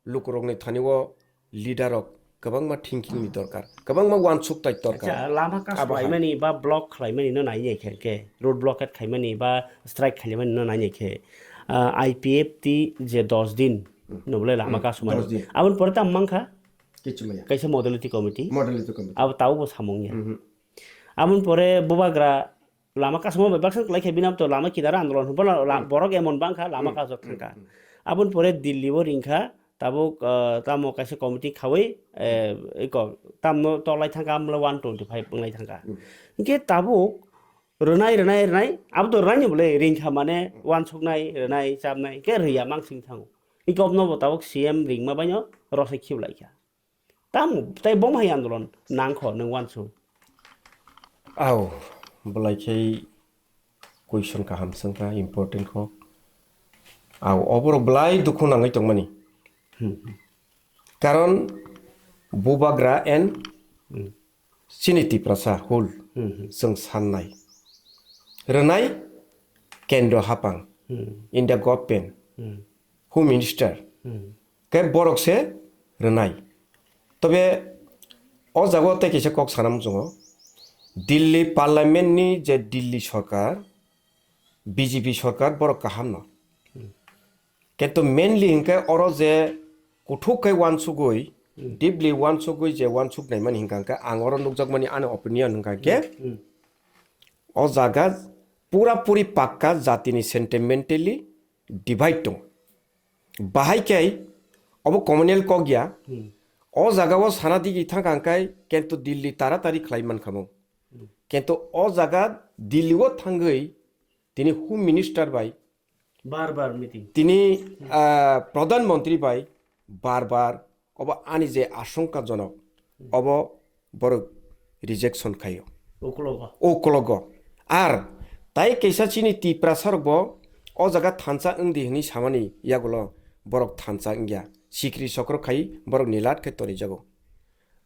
lukurokni thani o leader rok kwbangma thinking ni dorkar, kwbangma wansuk tai dorkar. Acha, lama kas Abo hai. khlaimani ba block khlaimani no nai nai khe, khe road blockade khaimani ba strike khaimani no nai nai khe, ah, I P F T je dos din Hmm. no bole lama Hmm, kas sumani. dos din. Aboni pore tam mankha Kichu maya. kaisa modality committee. Modality committee. Abo tabo bo samung ya. Mhm. Aboni pore bubagra lama kasamo bai baksa kwlai khe bini to lama kinaro andolon hwnba la-, Hmm. borok emon bangkha lama Hmm. kasok Hmm. thangkha. Hmm. Aboni pore Delhi o ringkha, tabuk, ah, tamo kaisa committee khaui, eh, iko tamno tolai thangkha, amlo one twenty five wnglai thangkha. Hmm. Hinkhe tabuk Rwnai, rwnai, rwnai. Abo to rwnai ni bole ringkha mane wansuknai, rwnai, chapnai. Ke rwya mangsing thango. Ikop no bo tabuk C M ringma baino rosai khiblai kha. Tamo tei bo hai andolon nangkho nwng wansuk. Au, belai khe question kaham swngkha, important kho. Au, oborok belai dukhu nangwi tongmani. Hmm. Karon Bubagra and Hmm. chini Tiprasa whole Hmm. chwng sannai. Rwnai kendro hapang, Hmm. India government, Hmm. Home Minister, Hmm. khe borok se rwnai. Tobe o jaga o tei kaisa kok sana muchungo, Delhi Parliament ni je Delhi sorkar, B J P sorkar borok kaham no. Kintu mainly hinkhe oro je kuthuk khe wansugwi, Hmm. deeply wansugwi je wansuk naimani hinkha khe ang oro nukjakmani ani opinion hinkha khe Hmm. o jaga pura puri pakka jatini sentimentally divide tong. Bahai khe obo communal kok ya. Hmm. O jaga o sana digi thangkha hwnkhe kintu Delhi taratari khlai mankha mo. Hmm. Kintu o jaga Delhi o thangwi tini Home Minister bai, Bar bar meeting. tini, Hmm. ah, Pradhan Mantri bai bar bar obo ani je ashongka jonok, Hmm. obo borok rejection khaio. Uklogo. O uklogo. Ar tai kaisa chini Tiprasa rok bo o jaga thansa wngdi hwnwi samani yagulo borok thansa wngya. Sikri sokro khai borok ni lat khai tonijago.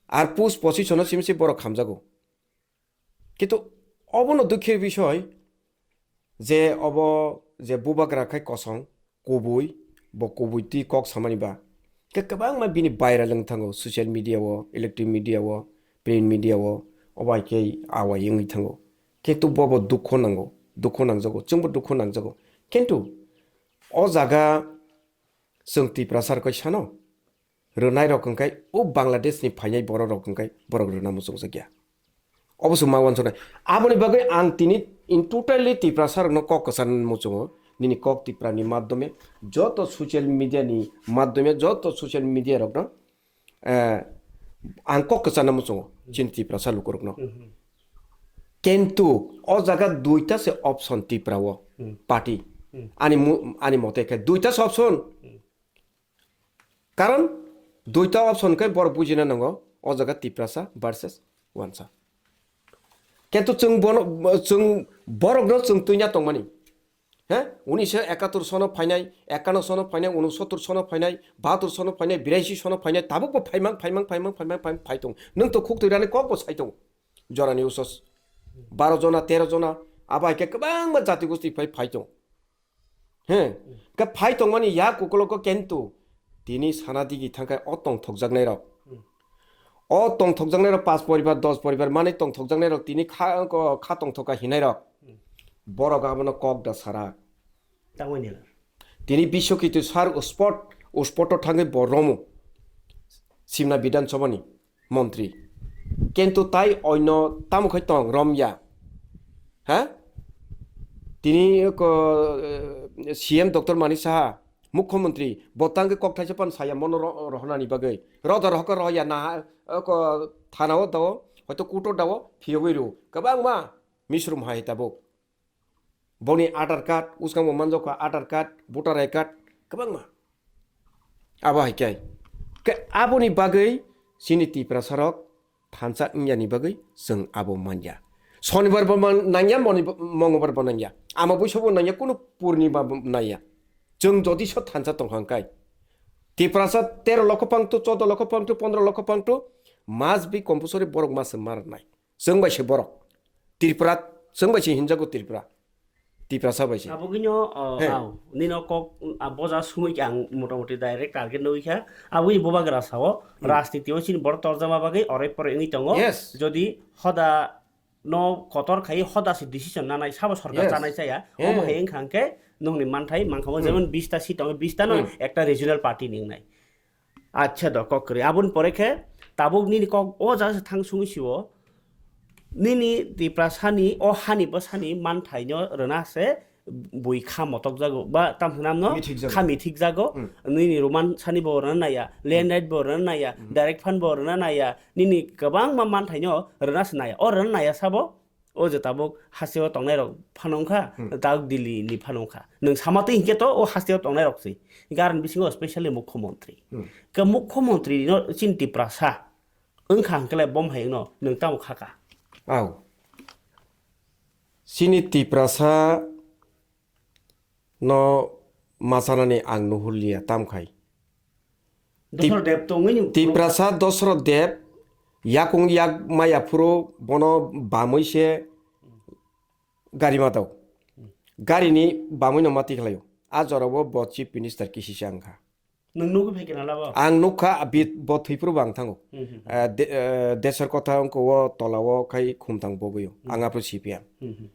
Ar post position o simi se borok hamjago. Kintu obono dukhe bisoy je obo je Bubagra khai kosong, kubui, bo kubui twi kok samani ba. Khe kwbangma bini viral wng thango social media o, electronic media o, print media o, obo hai khe awai wngwi thango. Kintu bobo dukho nango, dukho nangjago, chwngbo dukho nangjago. Kintu o jaga chwng Tiprasa rok kai sano, rwnai rok hwnkhe o Bangladesh ni phainai borok rok hwnkhe borok rwna muchungjak ya. Obo se ma wansuknai. Aboni bagwi ang tini in totally Tiprasa rokno kok kwchan muchungo. Nini kok Tipra ni madhyome joto social media ni madhyome joto social media rokno, eh, ang kok kwchanna muchungo chini Tiprasa lukurokno. Mhm. Kintu o jaga duita se option Tipra o Hmm. party. Hmm. Ani mu-, ani mote khe duita se option. Hmm. Karon duita option khe borok bujina nango, o jaga Tiprasa versus Wansa. Kintu chwng bono, chwng borokno chwng twina tongmani. He? Unisho ekatur sono phainai, ekano sono phainai, unosottur sono phainai, bahatur sono phainai, biraisi sono phainai, tabukbo phaimang, phaimang, phaimang, phaimang, phaimang phai tong. Nwng to khuk twirani kokbo sai tong. Jorani usos baro jona, tero jona, abo hai khe kwbangma jati gosti phai phai tong. He, khe phai tongmani yak ukologo kintu tini sana digi thangkhe o tongthokjaknai rok. Hmm. O tongthokjaknai rok panch poribar, dos poribar mani tongthokjaknai rok tini kha, ko, kha tongthoka hinai rok. Hmm. Borok abono kok da sara. Tangwi nila. Tini Biswakito sar uspot, uspoto thangwi bo romo. Simna Bidhan Sabhani montri. Kintu tai oino tamo khai tong romya. Ha? Tini ko, eh, C M Doctor Manik Saha, Mukhyamantri, bo tangwi kok thaisa pan saya mono ro-, rohonani bagwi. Roda rohokha rohya na, eh, ko thana o dao, hoito kuto dao, phiyogwi ru. Kwbangma misrum hai tabuk. Boni Aadhaar card, uskango manjokha Aadhaar card, voter I D card, kwbangma. Abo hai khe. Khe aboni bagwi chini Tiprasa rok thansa wngya ni bagwi chwng abo manya. Sonibar bo man-, nangya, moni bo, Mongobar bo nangya. Ama buiso bo nangya, kunu purnima bo nangya. Chwng jodi so thansa tong hang kai. Tiprasa tero lokho pangtu, chodo lokho pangtu, pondro lokho pangtu, must be compulsory borok masa mar nai. Chwng bai se borok. Tripura, chwng bai se hinjago Tripura. Tiprasa bai se. Abo gino, o, He. Au, nino kok, a, boja sumui khe ang motamoti direct target nugui kha. Abo i Bubagra sao, Hmm. Rajniti o chini borok torjama bagwi orai porai wngwi tongo. Yes. Jodi hoda no kotor khai hoda se decision nanai sabo sorkar Yes. chanai chaya. He. Omo hai wngkha hwnkhe nokni manthai mankha mo Hmm. jemon bish ta seat tongo, bish ta no Hmm. ekta regional party ni wngnai. Acha do kok kwrwi. Aboni pore khe tabuk nini kok o jaga se thang sungwi sio. Nini Tiprasani o hani bwsani manthaino rwna se bui kha motokjago ba tam hwnamno Mithikjago. kha mithikjago. Hmm. Nini Roman sani bo rwna naya, land Hmm. right bo rwna naya, Hmm. direct fund bo rwna naya, nini kwbangma manthaino rwna se naya. O rwna naya sabo O je tabuk hasteo tongnai rok phano wngkha, Hmm. tabuk Delhi ni phano wngkha. Nwng sama twi hinkhe to o hasteo tongnai rok se. Hinkhe aroni bisingo specially mukhyamantri. Hmm. Ke mukhyamantri no chini Tiprasa wngkha hinkhe le bom hai no nwng tamo khaka. Au. Chini Tiprasa no machanani ang nuhurliya tamkhai. Dosro Tip-, Deb to wngwi ni Tiprasa Dosro Deb yakung yak maya phuru bono bamwi se gari matao. Gari ni bamwi no mati khlaio. A jorao bo Chief Minister kisisa wngkha. Nwng nugwi phai kena labo? Ang nukha, bi-, bo thwi phuru bo ang thango. Hmm, hmm, hmm. Eh, de-, eh, Desor Kotha wngkha o tola o khai khumthang bogwi o. Hmm. Ang aphuru C P M. Hmm, hmm.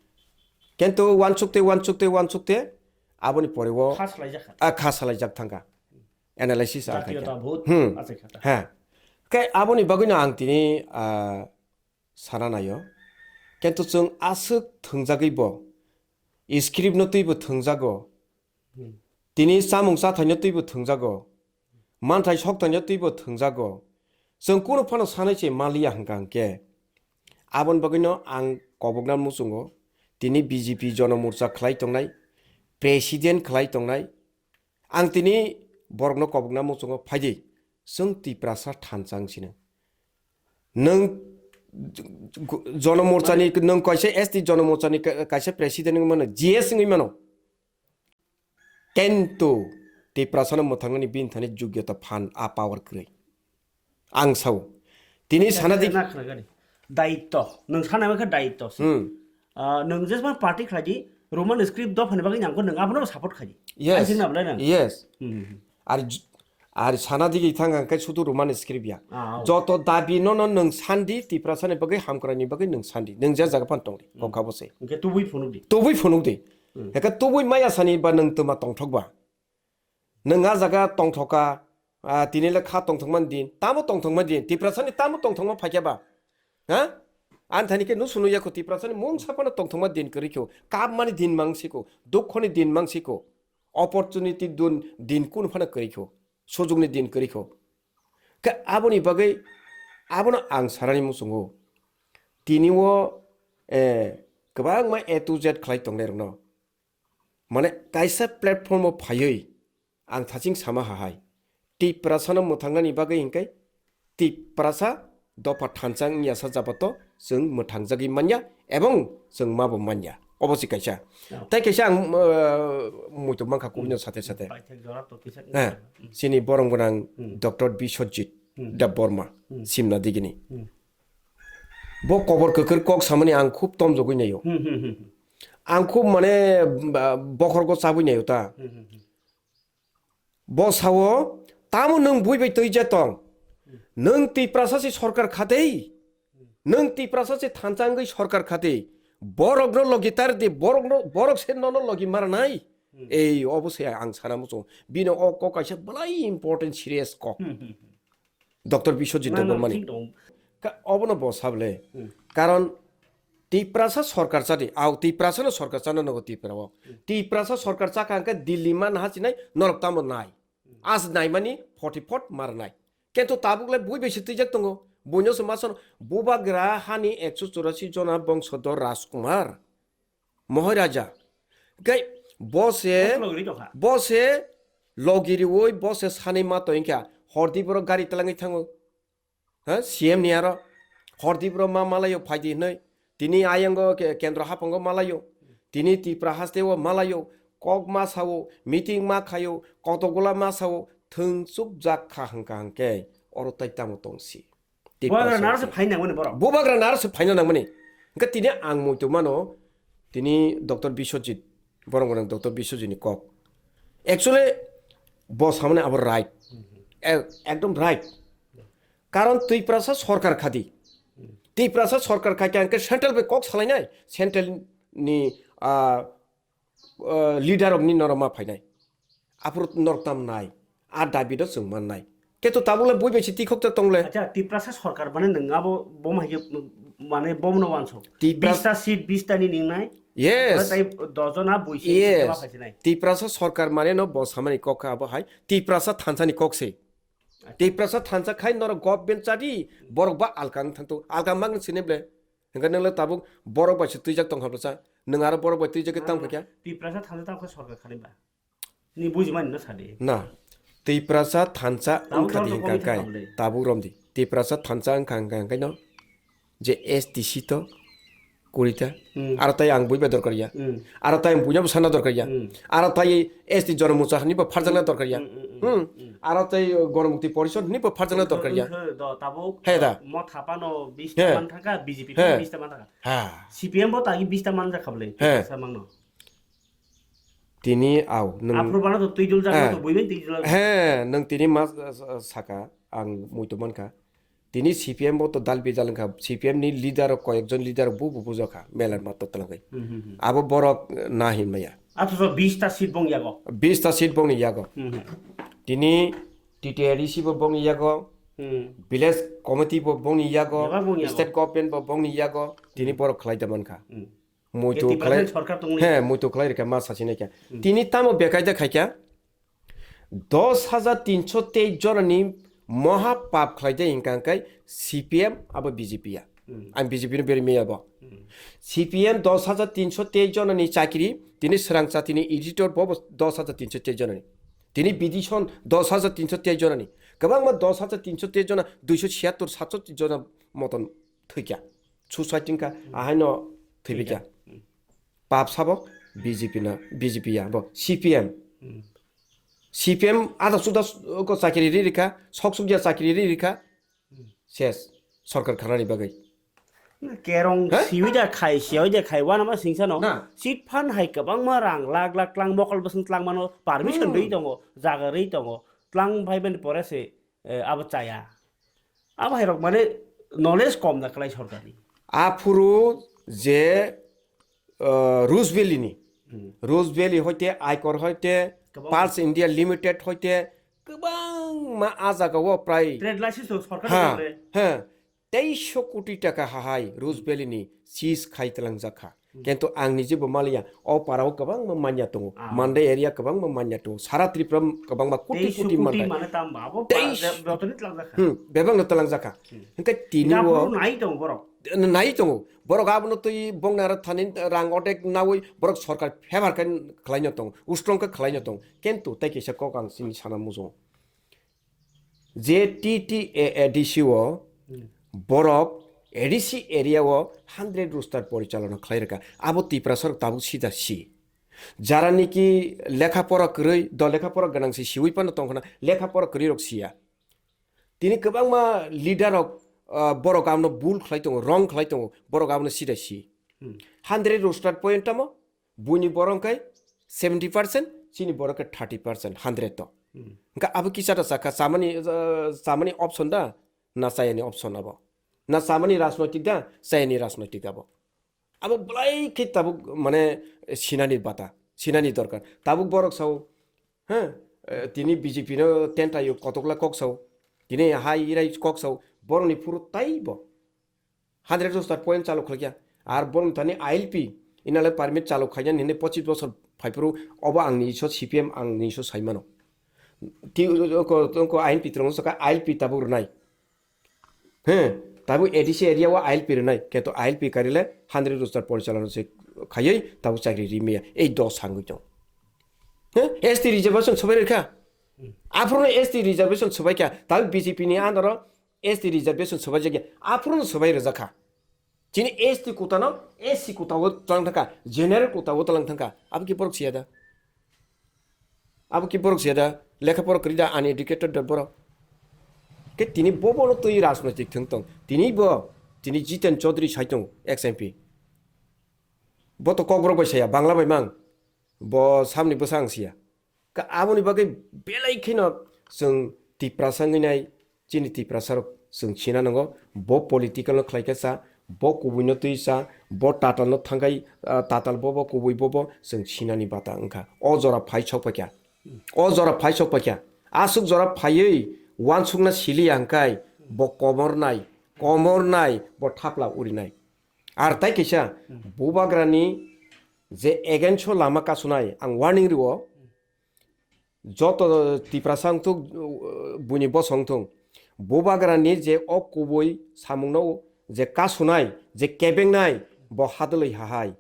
Kintu uansukte, uansukte, uansukte, aboni pore o Kha salaijak kha. Ah, kha salaijak thangkha. Analysis ang Jatiyo khaikha. Ta bhut Hmm. achai kha ta. Ha. Khe aboni bagwino ang tini, ah, sana naio. Kintu chwng aswk thwngjagwi bo, script no twibo thwngjago. Hmm. Tini chamung chathaino twibo thwngjago. Manthai soktaino twibo thwngjago. Chwng kunu phano sanai se maliya hwnkha hwnkhe. Aboni bagwino ang kobokna muchungo. Tini B J P Jono Morcha khlai tongnai, President khlai tongnai. Ang tini borokno kobokna muchungo phaidi. Chwng Tiprasa thansa wng sino. Nwng Jono Morchani, nwng kaisa S T Jono Morchani ka-, kaisa president wngwi mano, G S wngwi mano. Kintu Tiprasano mwthangnani bini thani jogyota phan a power kwrwi. Ang sao. Tini sana di- Na khna gani. Daitto. Nwng sana khe daitto se. Hmm. Ah, nwng jesma party khlai di, Roman script dophani bagwi nangkho nwng abono support khlai di. Yes. Ang singna belai nang. Yes. Hmm, hmm, hmm. Ar j-, ar sana digi thang ang khe sudu Roman script ya. Ah, oh. Joto dabi no no nwng sandi Tiprasa ni bagwi hamkrai ni bagwi nwng sandi. Nwng je jaga phan tong di. Hmm. Kokha bo se. Hwnkhe tubui phunuk di. Tubui phunuk di. Hmm. Hwnkhe tubui maya sani ba nwng twma tongthok ba. Nwng a jaga tongthoka, ah, tini le kha tongthokmani din, tamo tongthokmani din, Tiprasani tamo tongthokma phaikya ba? Ha? Ani thani khe nung sunu yakho Tiprasani mungsa phano tongthokma din kwrwi kho, kapmani din mang siko, dukhoni din mang siko, opportunity dun din kun phano kwrwi kho, sujukni din kwrwi kho. Khe aboni bagwi abono ang sarani muchungo. Tini o, eh, kwbangma A to Z khlai tongnai rokno. Mane kaisa platform o phaiwi ang thaching sama hahai. Tiprasano mwthangnani bagwi hinkhe Tiprasa dopha thansa wngya sa jabato chwng mwthangjagwi manya ebong chwng mabo manya. Obo se kaisa. Oh. Tai kaisa ang, uh, muitu mankha kubuni Hmm. sate sate. Paithak jora to kisa Eh, Hmm. chini borong gwnang Hmm. Doctor Biswajit Hmm. Debbarma Hmm. Simna digini. Hmm. Bo kobor kwkhwrwi kok samani ang khub tomjogwi naio. Hmm, hmm, hmm, hmm. Ang khub mane, ba, bokhorgo chabwi naio ta. Hmm, hmm, hmm. Bo sao, tamo nwng bui bai twi je tong? Hmm. Nwng Tiprasa se sorkar khatei? Hmm. Nwng Tiprasa se thansa wngwi sorkar khatei? Borokno logi tar di, borokno, borok se nono logi marnai? Hmm. Ei, obo se ang sana muchung. Bini o kok kaisa belai important serious kok. Hmm, hmm, hmm. Doctor Biswajit Debbarmani. Thik dong. Ka-, obono bo sable. Hmm. Karon Tiprasa sorkar chadi, au Tiprasa no sorkar chana nogo Tripura o. Hmm. Tiprasa sorkar chakha hwnkhe Delhi man ha chinai norok tamo nai. Hmm. As nai mani forty four mar nai. Kento tabuk le bui besi twijak tongo. Buino se ma sono bubagra hani ekso churasi jona bongsodor Rajkumar. Mohai Raja. Hwnkhe bo se, Bo se logiri tongkha. Bo se logiriwi, bo se sanwi ma tongkha. Hordi borok gari twlangwi thango. Ha? C M ni aro. Hordi borok ma malayo phaidi hinwi. Tini ayang o ke-, kendro haphang o malayo. Tini Tipra haste o malayo. Kok ma sao, meeting ma khayo, kotokgola ma sao, thwng chukjak kha hwnkha hwnkhe. Oro tai tamo tongsi. Tei Bubagra process naro se se. Phaina nangmani borok. Bubagra naro se phaina nangmani. Hwnkhe tini ang muitu mano, tini Doctor Biswajit, borok gwnang Doctor Biswajit ni kok. Actually, bo samani abo right. Mhm. E-, ekdom right. Karon Tiprasa sorkar khadi. Mhm. Tiprasa sorkar khai khe ang khe central bai kok salainai, central ni, ah, uh, leader rokni norok ma phainai. Aphuru norok tam nai. A dabi do chwng man nai. Keto tabuk le bui bai se tikhok ta tong le. Acha, Tiprasa sorkar mane nwng abo bom hai khe, mane bom no wansok. Tipras- Bista seat, bista ni ning nai. Yes. Tai dojon a bui se Yes. ma phai se nai. Tiprasa sorkar mane no bo samani kok kha abo hai. Tiprasa thansa ni kok se. Acha. Tiprasa thansa khai norok government chadi borok ba alkang thangto. Alkang mang sine ble. Hwnkhe nwng le tabuk borok bai se twijak tong kha bwsa? Nwng aro borok bai twijak khe tamo khe? Tiprasa thansa tamo khe sorkar khani ba? Ni bujimani no sadi. Na, Tiprasa thansa wngkha di hwnkha khe tabuk romdi. Tiprasa thansa wngkha hwnkha hwnkhe no je S T C to kurita. Hmm. Aro tai ang buiba dorkar ya. Hmm. Aro tai ang buiba sana dorkar ya. Hmm. Aro tai S T Jonomucha ni bo pharjakna dorkar ya. Hmm, hmm, hmm, hmm. Hmm. Hmm. Aro tai Ganamukti Porishod ni bo pharjakna dorkar ya. Wngkha, wngkha, do, tabuk, he da. Motha phano bista man thangkha, B J P phano bista man thangkha. Ha. C P M bo tagi bista man jakha bwle. He. Samang no. Tini au, nwng aphuru bana to twijul jagwi to buibai twijul jagwi. He, nwng tini ma, uh, saka, ang muitu mankha. Tini C P M bo to dal bijal wngkha, C P M ni leader rok, koyekjon leader rok bu, bu bujokha, melar ma to twlangwi. Hmm, hmm, hmm. Abo borok, uh, na hinmaya. Athaso bista seat bong yago. Bista seat bongni yago. Hmm, hmm. Tini T T A D C bo bongni yago, hmm, village committee bo bongni yago, bebak bongni yago, state government bo bongni yago, tini, hmm, borok khlai da mankha. Hmm. Muitu khlai, sorkar tongwi. He, muitu khlai rikha ma sasi naikha. Hmm. Tini tamo bekaida khaikha? Dos hajar tinso teis jonani moha pap khlai de hingka hingkai C P M abo B J P ya. Hmm. Ang B J P no beri meya bo. Hmm. C P M dos hajar tinso teis jonani chakri, tini swrang chatini editor bo, bo dos hajar tinso teis jonani. Tini bidison dos hajar tinso teis jonani. Kwbangma dos hajar tinso teis jona, duiso siyattor, satso jona moton thwikha. Suicide wngkha, hmm, ahaino thwibikha. Thwikha. Hmm. Pap sabo B J P na, B J P ya, bo C P M. Hmm. C P M ada suda s-, ko chakiri ri rikha, sok sukya chakiri ri rikha. Hmm. Ses, sorkar khanani bagwi. Kerong, ha? Siwi da khai, siwi da khai, wana ma singsa no. Na. Seat phan hai kwbangma rang, lakh lakh tlang, mokol bwswng tlang mano, permission, hmm, rwi tongo, jaga rwi tongo, tlang phai bani pore se, eh, abo chaya. Abo hai rok mane knowledge kom da kwlai sorkarni. Aphuru je, uh, Rose Valley ni, hmm, Rose Valley hoite, Icor hoite, kwbang, Pulse India Limited hoite, kwbangma a jaga o prai, trade license to sorkar, ha, ni tongre, ha, teisho koti taka hahai Rose Valley ni seize khai tlangjak kha. Hmm. Kintu ang nije bo maliya, o para o kwbangma manya tongo. Ah. Mandai area kwbangma manya tongo. Sara Tripura kwbangma koti koti manya. Teisho koti mane tamo abo. Teisho. Jotoni tlangjak kha. Hmm, bebak no tlangjak kha. Hmm. Hingke tini o nai tongo borok. Nai tongo. Borok abono twi bongni aro thani rang odek nawi borok sorkar favor khe khlaino tongo. Ustrong khe khlaino tongo. Kintu tai kaisa kok ang chini sana muchungo. Je T T A A D C o, hmm, borok A D C area o hundred roster porichalona khlai rwkha. Abo Tiprasa rok tabuk sida si. Jara niki lekha pora kwrwi, do lekha pora gwnang si siwi phano tongkhna, lekha pora kwrwi rok siya. Tini kwbangma leader rok, ah, borok abono bul khlai tongo, wrong khlai tongo, borok abono sida si. Hmm. Hundred roster point tamo, buini borok khe seventy percent, chini borok khe thirty percent, hundred to. Hmm. Hingke abo kisa da sakha, chamani, uh, chamani option da, na chayani option abo? Na chamani rajnoitik da, chayani rajnoitik abo? Abo belai khe tabuk mane sinani bata, sinani dorkar. Tabuk borok sao, ha, eh, tini B J P no tenta yo kotokla kok sao, tini hai irai kok sao, borokni phuru taibo. Hundred roster point chalok khlaikya. Ar borok thani I L P, inner line permit chalok khainani hinwi pochis bosor phaiphuru obo ang niso C P M ang niso saimano. Ti ko, ko I L P trongo saka I L P tabuk rwnai. He, tabuk A D C area o I L P rwnai. Keto I L P karile hundred roster porichalona se khaiwi tabuk chakri rimaya. Ei dos sangwi tong. He, S T reservation sobai rwkha. Aphuru S T reservation sobai kha. Tabuk B J P ni under o S T reservation sobai jakya, aphuru no sobai rwjak kha. Chini S T kota no S C kota o tlang thangkha, general kota o tlang thangkha. Abo ki borok siya da? Abo ki borok siya da? Lekha pora kwrwi da, uneducated da borok. Ke tini bo bono twi rajnoitik thwng tong. Tini bo, tini Jiten Chaudhary sai tong, ex M P. Bo to Kokborok bai saya, Bangla bai mang. Bo samni bwsa ang siya. Ka aboni bagwi belai kheno chwng Tiprasa wngwi nai, chini Tiprasa rok chwng sina nango, bo political no khlai kha cha, bo kubui no twi cha, bo tatal no thangkhai, ah, tatal bobo kubui bobo chwng sinani bata wngkha. O jora phai sok paikha. O jora phai sok paikha. Aswk jora phaiwi uansukna siliya hwnkhe bo komor nai, komor nai, bo thapla uri nai. Ar tai kaisa, hmm, bubagrani je against o lama kasunai ang warning rio, joto Tiprasa wngthung, buini bosong wngthung, bubagrani je o kubui samungno je kasunai, je kebengnai, bo hadwlwi hahai.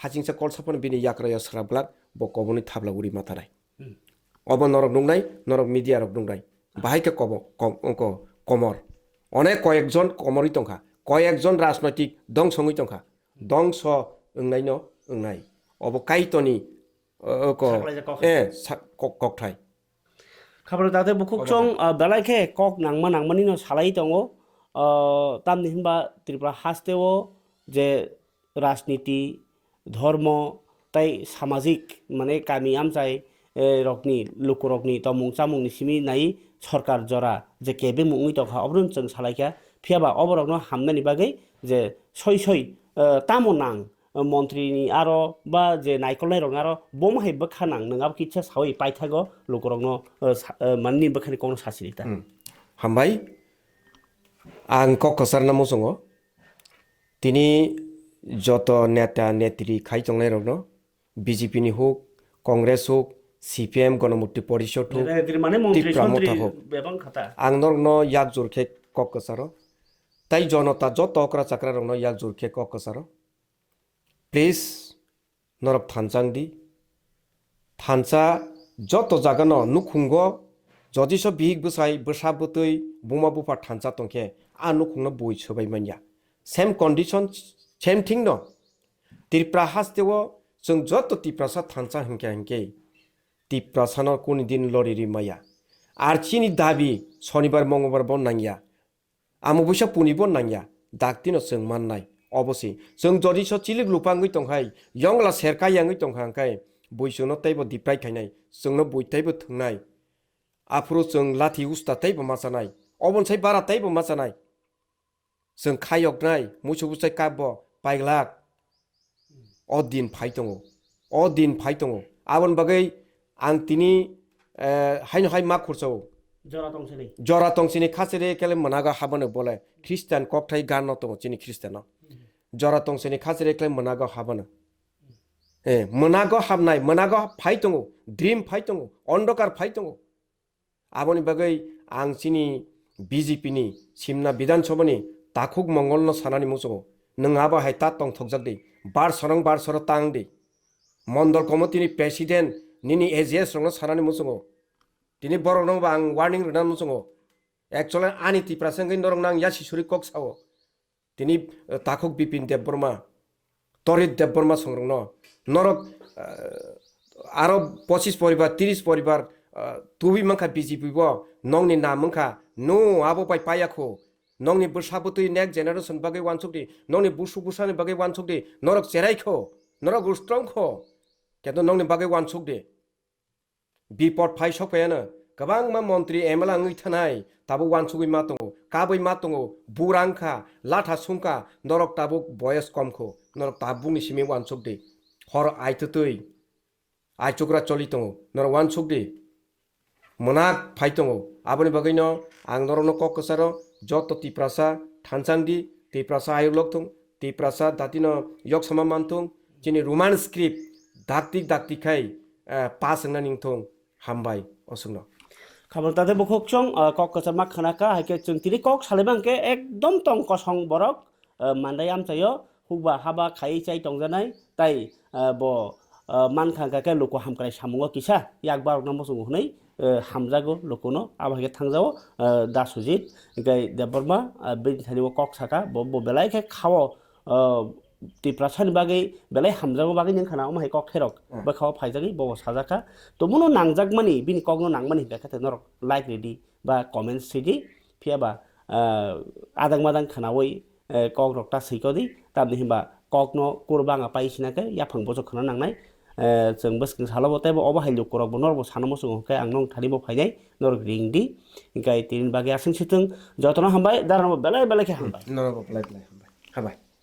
Hachingsa kolsa phano bini yakrao ya srap glak, bo koboni thabla uri ma tanai. Hmm. Obo norok nuknai, norok media rok nuknai. Bahai khe kobo-, kom-, ko-, komor. Onek koyekjon komorwi tongkha. Koyekjon rajnoitik dongsongwi tongkha. Dongso wngnaino wngnai. Obo Kaitorni, o, o, ko-, Saklaijak kok. Eh, sa-, kok-, kokthai. Khabar dade bukhuk Obo chong, ah, belai khe kok nangma nangmani no salai tongo. Ah, tamni hinba Tripura hasteo je rajniti, dhormo, tai samajik, mane kami amchai, eh, rokni, lukurokni tomung chamungni simi nai sorkar jora je kebengmung wngwi tongkha, obono chwng salaikha. Phiyaba oborokno hamnani bagwi je soi soi, eh, tamo nang, eh, montrini aro ba je naikolnairokni aro bomo hai bwkha nang, nwng abo kisa sawi paithago lukurokno, eh, sa-, eh, manni bwkhani kokno sasirita. Hmm. Hambai, ang kok kwcharno muchungo. Tini joto neta netri khai tongnairokno, B J P ni huk, Congress huk, C P M, Ganamukti Porishod huk, Neta netri mane montri Tipra sontri Motha huk. Bebang khata. Ang norokno yak jur khe kok kwcharo. Tai jonota joto okra chakra rokno yak jur khe kok kwcharo. Please, norok thansa wng di. Thansa joto jagano nukhungo jodiso bihik bwsai bwsa bwtwi buma bupha thansa tongkhe a nukhungno bui swbai manya. Same condition, same thing no. Tripura hasteo chwng joto Tiprasa thansa hinkhe hinkhe Tiprasano kuni din loriri maya. Ar chini dabi sonibar mongolbar bo nangya. Amo buisa puni bo nangya. Daktino chwng mannai. Obo se. Chwng jodiso chilik lupa wngwi tonghai, yongla serka yangwi tongkha hwnkhe, bui chwngno teibo diprai khainai. Chwngno bui teibo thwngnai. Aphuru chwng lathi usta teibo machanai. Oboni sai bara teibo machanai. Chwng khayoknai, muisu bwsai kap bo paiglak. O din phai tongo. O din phai tongo. Aboni bagwi ang tini, eh, haino hai ma khursa-o. Jora tong sini. Jora tong sini khachire kele mwnago habano bole. Christian kokthai gan no tongo chini Christian no. Jora tong sini khachire kele mwnago habano. Eh, mwnago habnai, mwnago phai tongo, dream phai tongo, ondokar phai tongo. Aboni bagwi ang chini B J P ni Simna Bidhan Sabha ni takhuk Mongol no sanani muchungo, nwng abo hai ta tongthokjak di, bar sorong bar soro tang di. Mondol committee ni president nini A G S rok no sanani muchungo, tini borok no bo ang warning rwna muchungo. Actually ani Tiprasa wngwi norok no ang yasi suri kok sao. Tini, eh, takhuk Bipin Debbarma, Torit Debbarma songrokno, norok, eh, aro pochis poribar, tris poribar, eh, tubi mankha B J P bo, nongni nam wngkha, no abo bai payakho, nongni bwsa bwtwi next generation bagwi wansuk di, nongni busuk bwsani bagwi wansuk di, norok cherai kho, norok ustrong kho, kento nongni bagwi wansuk di. Bipod phai sok phaiano kwbangma montri M L A wngwi thanai, tabuk wansugwi ma tongo, kabwi ma tongo, bura wngkha, latha sungkha, norok tabuk boyes kom kho, norok tabukni simi wansuk di. Hor aitwtwi, aichukra choli tongo, norok wansuk di. Mwnak phai tongo, aboni bagwino ang norokno kok kwcharo, joto Tiprasa thansa wng di, Tiprasa ayuk lok thung, Tiprasa datino yoksama man thung, chini Roman script dakti dakti khai, eh, pass wngna ning thung, hambai oswkno. Khabal tate bukhuk chwng, eh, kok kwchama khana kha, hai khe chwng tini kok salai mang khe ekdom tong kosong borok, eh, mandai amchaio, hukba haba khai chai tongjanai, tai, eh, bo, eh, mankha hwnkha khe luku hamkrai samungo kisa, yak barokno muchungo hwnwi, eh, hamjago lukuno, abo hai khe thangjago, eh, Da Sujit, hwnkhe Debbarma, eh, bini thani o kok saka, bo, bo belai khe khao, eh, Tiprasani bagwi belai hamjakma bagwi nini khana omo hai kok therok Hmm. bwkhao phaijagwi bobo sajakha. Tomono nangjakmani, bini kokno nangmani hwnkha khe norok like ridi ba comments sidi. Phiya ba, ah, adang madang khanaui, eh, kokrok ta swikodi. Tamni hinba kokno kurbanga pai sina khe yaphang bochok khna nangnai. Eh, chwng bwskang salo bo teibo obo hai lukurok bo norok bo sana muchungo hwnkhe ang nong thani bo phainai, norok ring di. Hinkhe tini bagwi aswng sitwng jotono hambai, darano bo belai belai khe hambai. Norok bo belai belai hambai. Hambai.